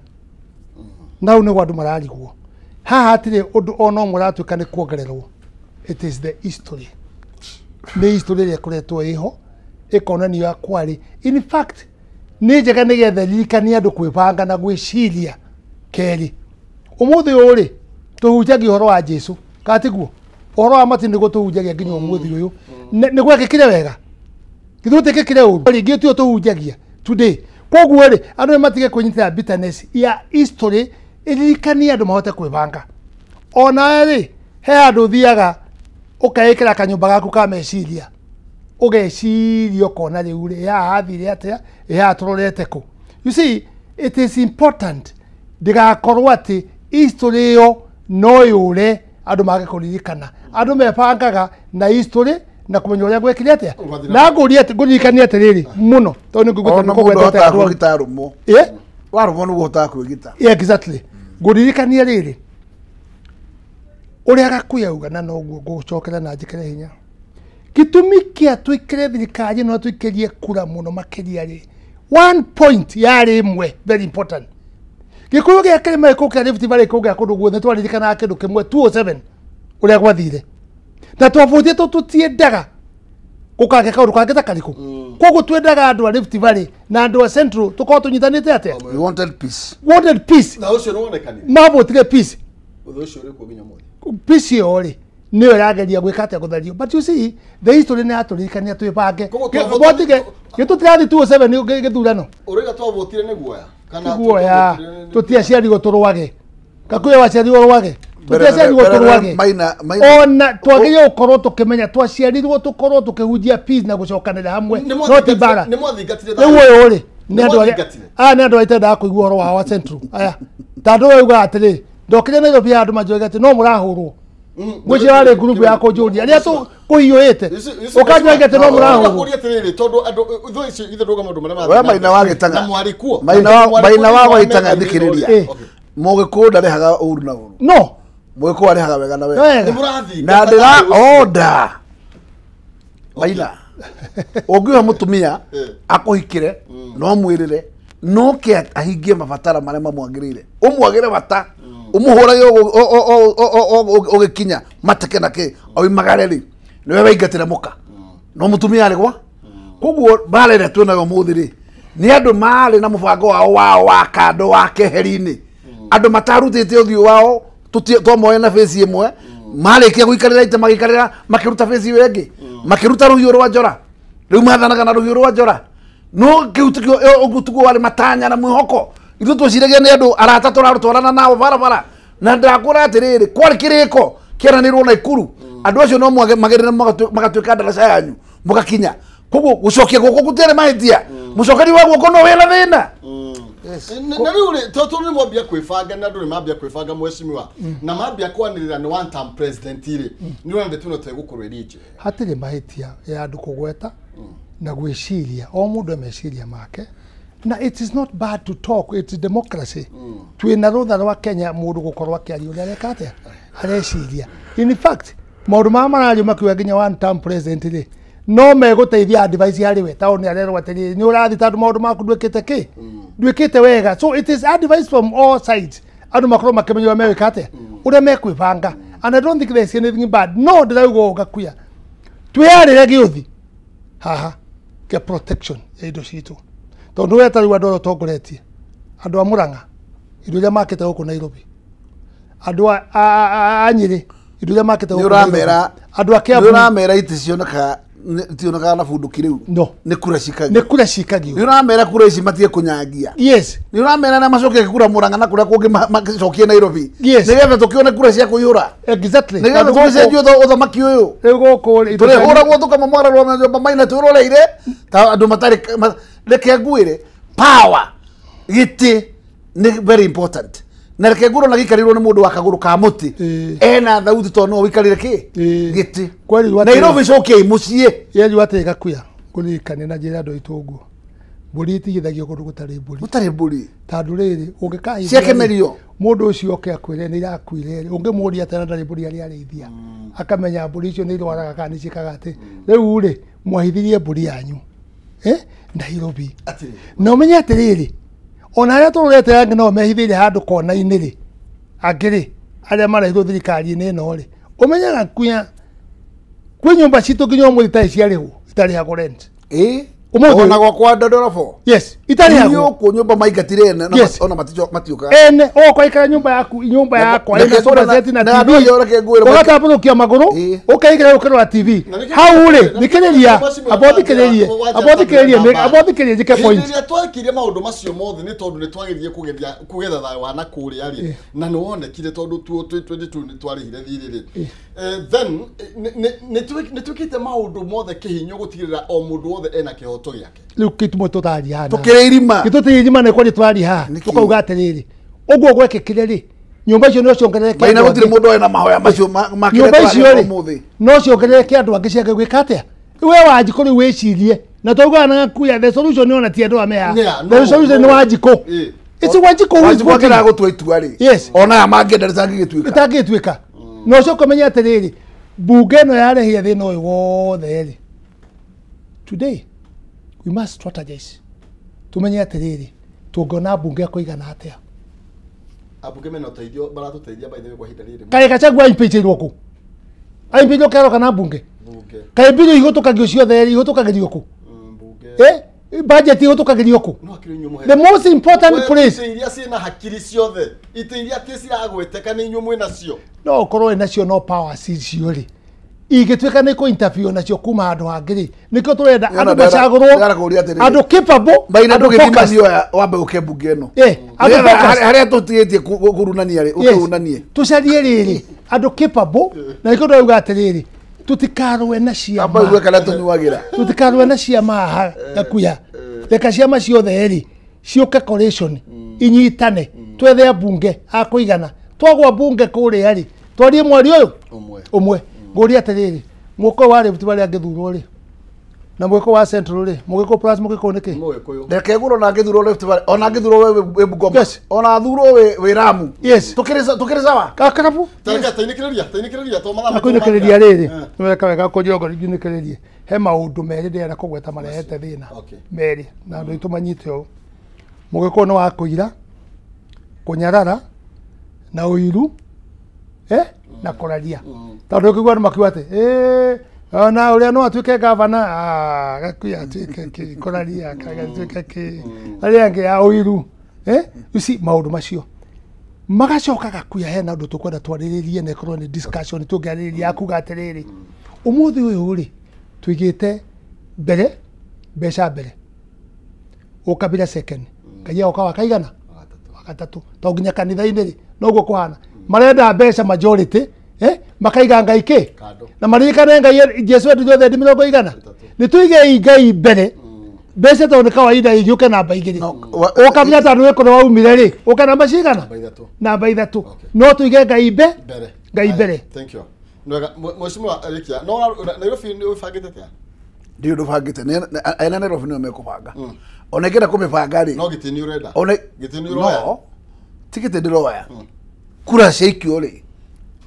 na hau nĩguo andũ mararigwo haha hatirĩ ũndũ ona ũmwe ũratuĩka nĩ kuongererwo it is the history nĩ history ĩrĩa ĩkoretwo ĩho ĩkonanio kwarĩ in fact nĩ njega nĩgetha ĩririkanie andũ kwĩbanga na gwĩciria kerĩ ũmũthĩ ũyũ rĩ tũhunjagia ũhoro wa Jesu kana tiguo ũhoro wa mati nĩguo tũhunjagia nginya ũmũthĩ ũyũ nĩ gwekĩkire wega githĩ gũtiĩkĩkire ũru rĩngĩ tio tũhunjagia today koguo rĩ andũ nĩ matige kwĩnyitĩra bitterness ya history ĩririkanie andũ mahote kwĩbanga ona rĩ he handũ ũthiaga ũkeĩkĩra kanyũmba gaku ka meciria ũgeciria ũkona rĩu rĩ haha hathire atĩa ĩ haha tũrorete kũ you see it is important ndĩgakorwo atĩ history ĩyo no yũre andũ mage kũririkana andũ mebangaga na history na kũmenya ũrĩa gwekire atĩa na ngũria atĩ ngũririkania atĩrĩrĩ mũno tondũ nĩ ngũigua ona mũndũ ahotaga kwĩgita arũmwo warũmwo nĩguo ũhotaga kwĩgita. Exactly ngũririkania rĩrĩ ũrĩa Gakuya auga na noguo ngũcokera na njĩkĩre hinya gĩtũmi kĩa twĩkĩre thirikari ĩno twĩkĩrie kura mũno makĩria rĩ one point yarĩ ĩmwe very important gĩkũyũ gĩa kĩrĩma gĩkũ kĩa Rift Valley kũ gĩa kũndũ guothe twaririkanaga kĩndũ kĩmwe 207 ũrĩa gwathire na twavũtĩtwo tũtiendaga gũkagĩa kaũndũ kangĩ ta karĩkũ koguo twendaga andũ a Rift Valley na andũ a Central tũkorwo tũnyitanĩte atĩa we wanted peace wanted peace na ũcio nĩwonekanire mavotire peace ũndũ ũcio ũrĩ kuo nginya ũmũthĩ peace ĩyo rĩ Nĩyo ĩrageria gwĩka atĩa gũtherio. But you see, the history nĩ yatũririkania twĩbange. Botige gĩtũtirathi 2007 gĩthurano. Ũrauga twavotire nĩ guoya? Kana guoya tũtiaciarirwo tũrũage. Gakuya waciarirwo ũrũage. Tũtiaciarirwo tũrũage. Ona twagĩrĩirwo gũkorwo tũkĩmenya twaciarirwo tũkorwo tũkĩhunjia peace na gũcokanĩra hamwe no ti mbara. Rĩu ũyũ rĩ nĩ andũ arĩa aya nĩ andũ arĩa itendaga kũigua ũhoro wa Central. Aya ta andũ ũyũ augaga atĩrĩ ndokire Nairobi handũ manjũragia atĩ no mũrahũrwo. Ngwĩciria warĩ ngurubu ya kũnjũria arĩa kũhiũhĩte ũkanjũragia atĩ no mũrahũrwo. We Maina wa Gĩtang'a, Maina wa Gĩtang'a thikĩrĩria. Mũgĩkũyũ ndarĩhaga ũru na ũru. No. Mũgĩkũyũ arĩhaga wega na wega. Na ndĩra order. Maina ũngĩoha mũtumia akũhikĩre no mwĩrĩre no ke ahingie mabatara marĩa mamwagĩrĩire ũmwagĩre bata ũmũhũrage ũgĩkinya mateke na kĩ oimagare rĩ nĩwe waingatĩre mũka no mũtumia arĩ gwa koguo mbara ĩrĩa twĩnayo ũmũthĩ rĩ nĩ andũ marĩ na mũbango wao wa kando wa keheri-inĩ andũ matarutĩte ũthiũ wao twamoe na face ĩmwe marĩkia gũikarĩra ite magĩikarĩra makĩruta face ĩyo ĩngĩ makĩruta rũhiũ rwa njora rĩu mathanaga na rũhiũ rwa njora no kĩu tikĩo ũguo tiguo warĩ matanya na mwĩhoko ithuĩ twĩciragia nĩ andũ arata tũrarũtwarana nao barabara na ndakwĩra atĩrĩrĩ kwarĩ kĩrĩko kĩaranĩrwo na Ikuru andũ acio no magerere magatuĩka ndaraca yanyu mũgakinya koguo gũcokia guoko gũtiarĩ mahĩtia mũcokeri wa guoko no wĩna thĩna. Na rĩu rĩ tondũ nĩ mwambia kwĩbanga na andũ nĩ mambia kwĩbanga mheshimiwa na mambia kwanĩrĩra nĩ one term president rĩ nĩ ũrona ndeto ĩno tegũkorwo ĩrĩ njega. Hatirĩ mahĩtia ya andũ kũgweta na gwĩciria o mũndũ e meciria make na it is not bad to talk, it's democracy. Twĩna rũtha rwa Kenya mũndũ gũkorwo akĩaria ũrĩa areka atĩa areciria. In fact maũndũ maya marario makiuga nginya one term president rĩ no megũteithia advice harĩ we tondũ nĩ arerwo atĩrĩrĩ nĩ ũrathiĩ tondũ maũndũ maku ndwĩkĩte kĩ ndwĩkĩte wega. So it is advice from all sides andũ makorwo makĩmenya ũrĩa megwĩka atĩa ũrĩa mekwĩbanga and I don't think there is anything bad. No ndĩrauga ũũ Gakuya twĩyarĩre gĩũthi haha kĩa protection ya indo citũ tondũ we tarĩu andũ arĩa ũtongoretie andũ a Murang'a indo iria makĩte gũkũ Nairobi andũ a Nyĩrĩ indo iria makĩte gũkũ Nairobi andũ a Kiambu nĩ ũramera itĩ cionekaga tionekaga na bunduki rĩu no nĩ kura cikagio nĩ kura cikagio nĩ ũramera kura ici matige kũnyangia. Yes nĩ ũramera na macoke kura Murang'a na kũrĩa kũngĩ macokie Nairobi yes nĩgetha tũkĩone kura cia kũiyũra. Exactly nĩgetha tũgĩcenjie ũthamaki ũyũ rĩu gũkũ tũrĩhũragwo tũkamomorerwo nyũmba Maina twĩroreire ta andũ matarĩ reke ngwĩre power gĩtĩ nĩ very important na reke ngwĩre ona gĩikarĩirwo nĩ mũndũ wa kagũrũ ka mũtĩ ena thauti tondũ no ũikarĩre kĩ gĩtĩ. Nairobi cokiai mũciĩ yerirwo atĩrĩ Gakuya ngũririkane na njĩra andũ aitũ ũguo mbũri itigithagio kũndũ gũtarĩ mbũri gũtarĩ mbũri tondũ rĩrĩ ũngĩkahithia ciakemerio mũndũ ũcio oke akwĩre nĩ irakuire rĩ ũngĩmũria atĩ na ndarĩ mbũri arĩa arĩithia akamenya mbũri icio nĩ irwaraga kana nĩ ciĩkaga atĩ rĩu rĩ mwahithirie mbũri yanyu Nairobi na ũmenye atĩrĩrĩ ona arĩa tũrorete angĩ no mehithĩire handũ kona-inĩ rĩ angĩ rĩ arĩa marehirwo thirikari-inĩ ĩno rĩ ũmenye Gakuya kwĩ nyũmba citũ nginya ũmũthĩ itarĩ ciarĩhwo itarĩhagwo rent. Ona gwakwa ndorofo. Yes itarĩhagwo gũkũ nyũmba maingatire ene ona matiũkaga ene oka ikara nyũmba yaku nyũmba yakwa ĩna solar set na TV ũgatambũrũkia magũrũ ũkaigĩra ũkĩrora TV hau rĩ thikĩrĩria ambothikĩrĩrie ambothikĩrĩrie njĩke point. Hĩndĩ ĩrĩa twekire maũndũ macio mothe nĩ tondũ nĩ twageririe kũgetha thayũ wa na kũrĩa rĩ na nĩ wonekire tondũ 2022 nĩ twarĩhire thirĩ rĩ then nĩ twĩkĩte maũndũ mothe kĩhinyo gũtigĩrĩra o mũndũ wothe ena kĩhoto gĩake. Rĩu kĩtumo tũraria haha tũkĩrĩ irima gĩtũtĩrĩ irima nĩ kwaria tũraria haha tũkauga atĩrĩrĩ ũguo gwekĩkire rĩ nyũmba icio no ciongerereke Maina gũtirĩ mũndũ ena mahoya macio makĩrĩ nyũmba icio rĩ no ciongerereke andũ angĩ ciage gwĩka atĩa we Wanjikũ rĩu wĩcirie na twaugaga na Gakuya the solution ona ti andũ ame haha the solution nĩ Wanjikũ. It's Wanjikũ who is voting gũtua itua rĩ yes ona aya mangĩenda rĩtangĩgĩtuĩka rĩtangĩgĩtuĩka na ũcoke ũmenye atĩrĩrĩ mbunge ĩno yarehire thĩna ũyũ wothe rĩ today we must strategize tumenye atĩrĩrĩ tũngĩona mbunge ya kũigana atĩa ambunge mena ũteithio maratũteithia by the way kwa ihinda rĩrĩ kaĩ Gachagua impeachirwo kũ impeachirwo kero kana mbunge kaĩ mbirũ ihũtũkagio ciothe rĩ ihũtũkagĩrio kũ Budget ihũtũkagĩrio kũ? The most important place. Itĩ iria ciĩna hakiri ciothe, itĩ iria atĩ ciragweteka nĩ inyuĩ mwĩ nacio. No ũkorwo wĩ nacio no power cicio rĩ. Ingĩtuĩka nĩ kũ interview nacio kuma handũ hangĩ rĩ, nĩkĩo tũrenda andũ macagũrwo, andũ capable, andũ focused. Wambe ũke mbunge ĩno. Harĩa tũtigĩtie kũrunania rĩ, ũkĩrunanie. Tũcarie rĩrĩ, andũ capable, na nĩkĩo ndĩrauga atĩrĩrĩ, tũtikarũe na ciama. Tũtikarũe na ciama haha Gakuya. Reka ciama ciothe rĩ, ciũke coalition, inyitane, twethe ambunge a kũigana. Twagwa mbunge kũrĩa rĩ, twarie mwario ũyũ ũmwe. Ngũria atĩrĩrĩ, mũgĩkũyũ wa Rift Valley angĩthurwo rĩ, na mũgĩkũyũ wa Central rĩ, mũgĩkũyũ plus mũgĩkũyũ nĩ kĩ? Reke ngũrwo na angĩthurwo Rift Valley, ona angĩthurwo wĩ Bungoma, ona athurwo wĩ Lamu. Tũkĩrĩ sawa? Karabu. Tainĩkĩrĩria to mathaa. Nakwinĩkĩrĩria rĩrĩ, nĩweka wega kũnjĩra nginĩkĩrĩrie. He maũndũ merĩ ndĩrenda kũgweta marehete thĩna. Merĩ, na andũ aitũ manyite ũũ. Mũgĩkũyũ nĩ wa kũira, kũnyarara, na ũiru, na kũraria. Tondũ ũkĩigua andũ makiuga atĩ, ona ũrĩa no atuĩke gavana, Gakuya atuĩke kĩ, kũraria, atuĩke kĩ, arĩa angĩ a ũiru. You see, maũndũ macio. Magacoka Gakuya hena ũndũ tũkwenda twarĩrĩrie na ĩkorwo nĩ discussion tũngĩarĩrĩria ya kuga atĩrĩrĩ, ũmũthĩ ũyũ rĩ, tũigĩte mbere, mbeca mbere, ũkabira second, Ngai agoka wa kaigana? Wa gatatũ. To nginya kanitha-inĩ rĩ, noguo kũhana. Marenda mbeca majority, makaiga Ngai kĩ? Na maririkane Ngai Jesu endire thendi 100. Nĩ tũigei Ngai mbere, mbeca tondũ nĩ kawaida igĩũke namba 2. Ũkamenya tondũ wĩ kũrĩa waumire rĩ, ũka namba cigana? Namba 3. No tũige Ngai mbere. Ngai mbere. Thank you. Nwega, Mheshimiwa Rikia, no Nairobi nĩ ũbangĩte atĩa? Ndirĩ ũndũ bangĩte, ene Nairobi nĩo mekũbanga. Ona ingĩenda kũmĩbanga rĩ. No gĩtĩ nĩ ũrenda. Gĩtĩ nĩ ũroya. No, ti gĩtĩ ndĩroya. Kura ciaikio rĩ,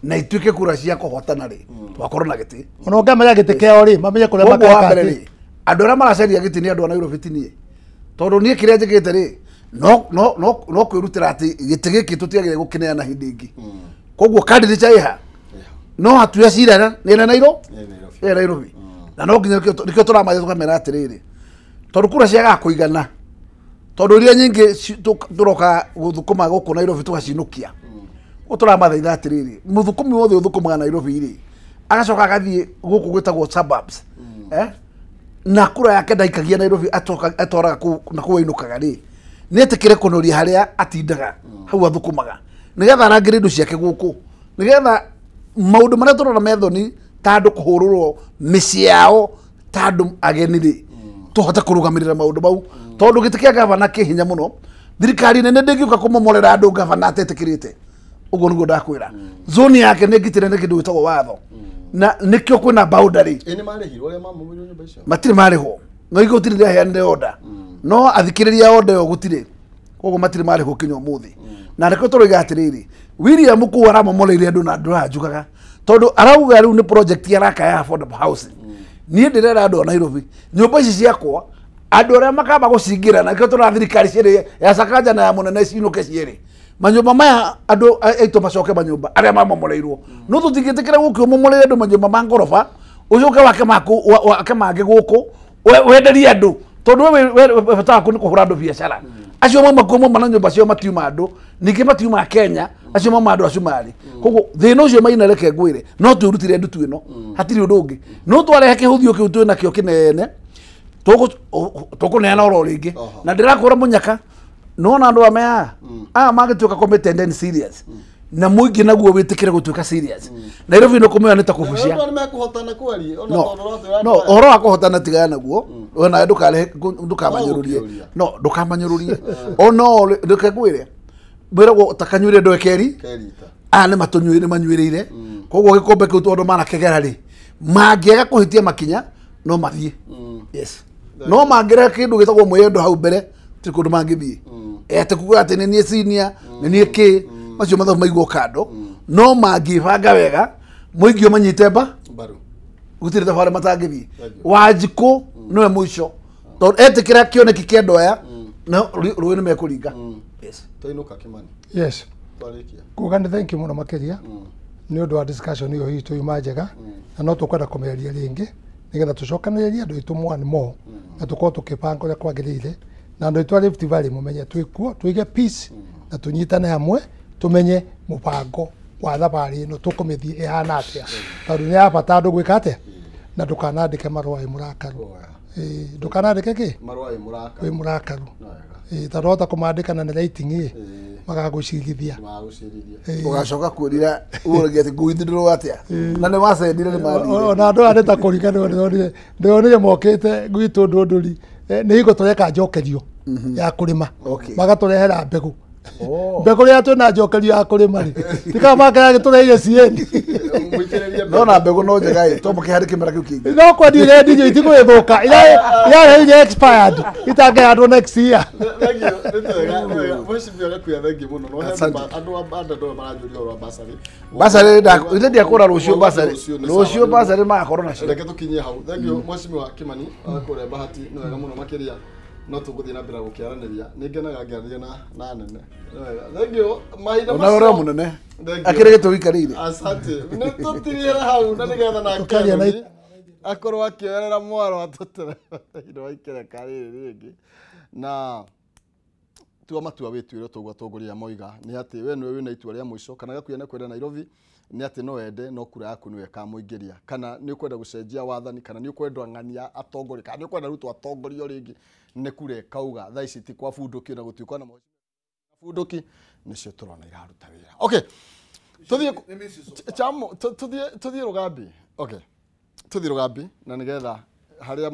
na ituĩke kura cia kũhotana rĩ, twakorwo na gĩtĩ. Ona ũngĩamenya gĩtĩ kĩao rĩ, mamenye kũrĩa makeka atĩ. Andũ arĩa maracaria gĩtĩ nĩ andũ a Nairobi ti niĩ. Tondũ niĩ kĩrĩa njĩkĩte rĩ, no kwĩrutĩra atĩ gĩtĩ gĩkĩ tũtiagĩrĩire gũkĩneana hĩndĩ ĩngĩ. Koguo candidate ĩha no hatue cira nĩ ene Nairobi. Na no nginya nĩkĩo tũramaria tũkamera atĩrĩrĩ, tondũ kura ciagaga kũigana, tondũ iria nyingĩ tũroka gũthũkũma gũkũ Nairobi tũgacinũkia. Ũguo tũramathaitha atĩrĩrĩ, mũthũkũmi wothe ũthũkũmaga Nairobi rĩ, agacoka agathiĩ gũkũ gwĩtagwo suburbs, na kura yake ndaikagia Nairobi, atwaraga kũu na kũu ainũkaga rĩ, nĩ etĩkĩre kũnoria harĩa atindaga hau athũkũmaga, nĩgetha arangĩre indo ciake gũkũ, nĩgetha maũndũ marĩa tũrona methoni ta andũ kũhũrũrwo mĩciĩ yao ta andũ ageni rĩ, tũhote kũrũgamĩrĩra maũndũ mau. Tondũ gĩtĩ kĩa gavana kĩ hinya mũno, thirikari nene ndĩngĩũka kũmomorera andũ gavana atetĩkĩrĩte. Ũguo nĩguo ndakwĩra. Zone yake nĩ ngitĩre nĩ kĩndũ gĩtagwo watho, na nĩkĩo kwĩna boundary. Nĩ marĩhirwo arĩa mamomorirwo nyũmba icio? Matirĩ marĩhwo, no igũ gũtirĩ rĩaheanire order, no athikĩrĩria order ĩyo gũtirĩ, koguo matirĩ marĩhwo kinya ũmũthĩ. Na nĩkĩo tũroiga atĩrĩrĩ, William kũu aramomoreire andũ na ndũranjugaga, tondũ arauga rĩu nĩ project araka ya affordable housing. Niĩ ndĩrera andũ a Nairobi, nyũmba ici ciakwa andũ arĩa makamba gũcingĩra, na nĩkĩo tũrona thirikari cierĩ ya Sakaja na ya Mũnene cinũke cierĩ. Manyũmba maya andũ aitũ macoke manyũmba arĩa mamomoreirwo. No tũtingĩtĩkĩra gũkĩ ũmomoreire andũ manyũmba ma ngoroba, ũcoke wake wake mangĩ gũkũ, wenderie andũ, tondũ we bata waku nĩ kũhũra andũ biacara. Acio mauma kuo mauma na nyũmba ciao matiuma andũ, ningĩ matiuma Kenya, acio mauma andũ a Cumarĩ. Koguo thĩna ũcio Maina reke ngwĩre, no twĩrutire ndutu ĩno, hatirĩ ũndũ ũngĩ. No twarehe kĩhũthio kĩu twĩ nakĩo kĩnene, tũkũneana oro rĩngĩ. Na ndĩrakwĩra mũnyaka, nona andũ aya aya mangĩtuĩka committed and serious, na mũingĩ naguo wĩtĩkĩre gũtuĩka serious. Nairobi nĩ kũmĩoya nĩ ta kũbucia. No, ũhoro wa kũhotana tigana naguo, we nawe ndũkamanyũrũrie. No, ndũkamanyũrũrie. Ono reke ngwĩre, mwĩragwo ta kanyuire ndwe keri, aya nĩ matũnyuire, nĩ manyuĩrĩire. Koguo gĩkombe kĩu tondũ manakĩgera rĩ, mangĩaga kũhĩtia makinya no mathiĩ. Yes. No mangĩrehe kĩndũ gĩtagwo mwĩyendo hau mbere, ti kũndũ mangĩthiĩ. Atĩ kuga atĩ nĩ niĩ senior, nĩ niĩ kĩ, macio mathabu maigwo kando. No mangĩbanga wega, mũingĩ ũmanyite mbaru, gũtirĩ thabarĩ matangĩthiĩ. Wanjikũ nĩwe mũico, tondũ etĩkĩra kĩoneki kĩa andũ aya, no rũĩ nĩ mekũringa. Yes. Twainũka Kĩmani. Yes. Twarĩkia. Kuga nĩ thank you mũno makĩria nĩ ũndũ wa discussion ĩyo itũ yuma njega, na no tũkwenda kũmĩaria rĩngĩ Nĩgetha tũcokanĩrĩrie andũ aitũ more and more na tũkorwo tũkĩbanga ũrĩa kwagĩrĩire na andũ aitũ a Rift Valley mũmenye twĩkuo tũige peace na tũnyitane hamwe tũmenye mũbango wa thabarĩ ĩno tũkũmĩthiĩ ĩhana atĩa tondũ nĩ ya bata andũ gwĩka atĩa na ndũkanandĩke marũa wĩ mũrakaru. Ndũkanandĩke kĩ marũa wĩ wĩ mũrakaru tondũ wahota kũmandĩka na nĩ rating ĩ magagũcirithia. Ũgacoka kwĩrira ũragia atĩ ngũithindũrwo atĩa na nĩ wacendire nĩ mathire. Ona andũ aya nĩ ta kũriganĩrwo ndĩronire mokĩte gwitũ Ndũndũri nĩ hingo tũreka njokerio ya kũrĩma magatũrehera mbegũ mbegũ rĩrĩa twĩna njokerio ya kũrĩma rĩ tikaga makĩra gĩtũreire cieni no na mbegũ no njega ĩ to mũkĩhande kĩmera kĩu kĩngĩ no kwendio irendirio itigũgĩthũka irareire expired itangĩhandwo next year. Mheshimiwa Gakuya thengi mũno no he andũ a Ndandoa maranjũria ũhoro wa basarĩ. Basarĩ nda ndiakũra rũciũ basarĩ rũciũ basarĩ magakorwo nacio. Reke tũkinyie hau. Thengiũ Mheshimiwa Kimani kũrĩa Bahati nĩ wega mũno makĩria no tũgũthiĩ na mbere gũkĩaranĩria nĩ ngenaga ngĩaranĩria na anene. Thengiũ mahinda macio ona ũrĩa mũnene akĩrĩ gĩtũ gĩikarĩire. Asante nĩ tũtirĩre hau na nĩgetha nake akorwo akĩoerera mwaro atũtere indo ikereka rĩrĩ rĩngĩ na tua matua wĩtuĩre toguo atongoria moiga nĩ atĩ we nĩwe wĩna itua rĩa mũico kana Gakuya nĩ kwenda Nairobi nĩ atĩ no wende no kura yaku nĩwe ĩkamũingĩria kana nĩ ũkwenda gũcenjia wathani kana nĩ ũkwenda ng'ania atongoria kana nĩ ũkwenda Ruto atongorio rĩngĩ nĩ kura ĩkauga thaa ici ti kwa bunduki na gũtiũka na bunduki nĩcio tũrona iraruta wĩra. Okay, tũthiĩ tũthiĩ Rũgambi. Okay, tũthiĩ Rũgambi na nĩgetha harĩa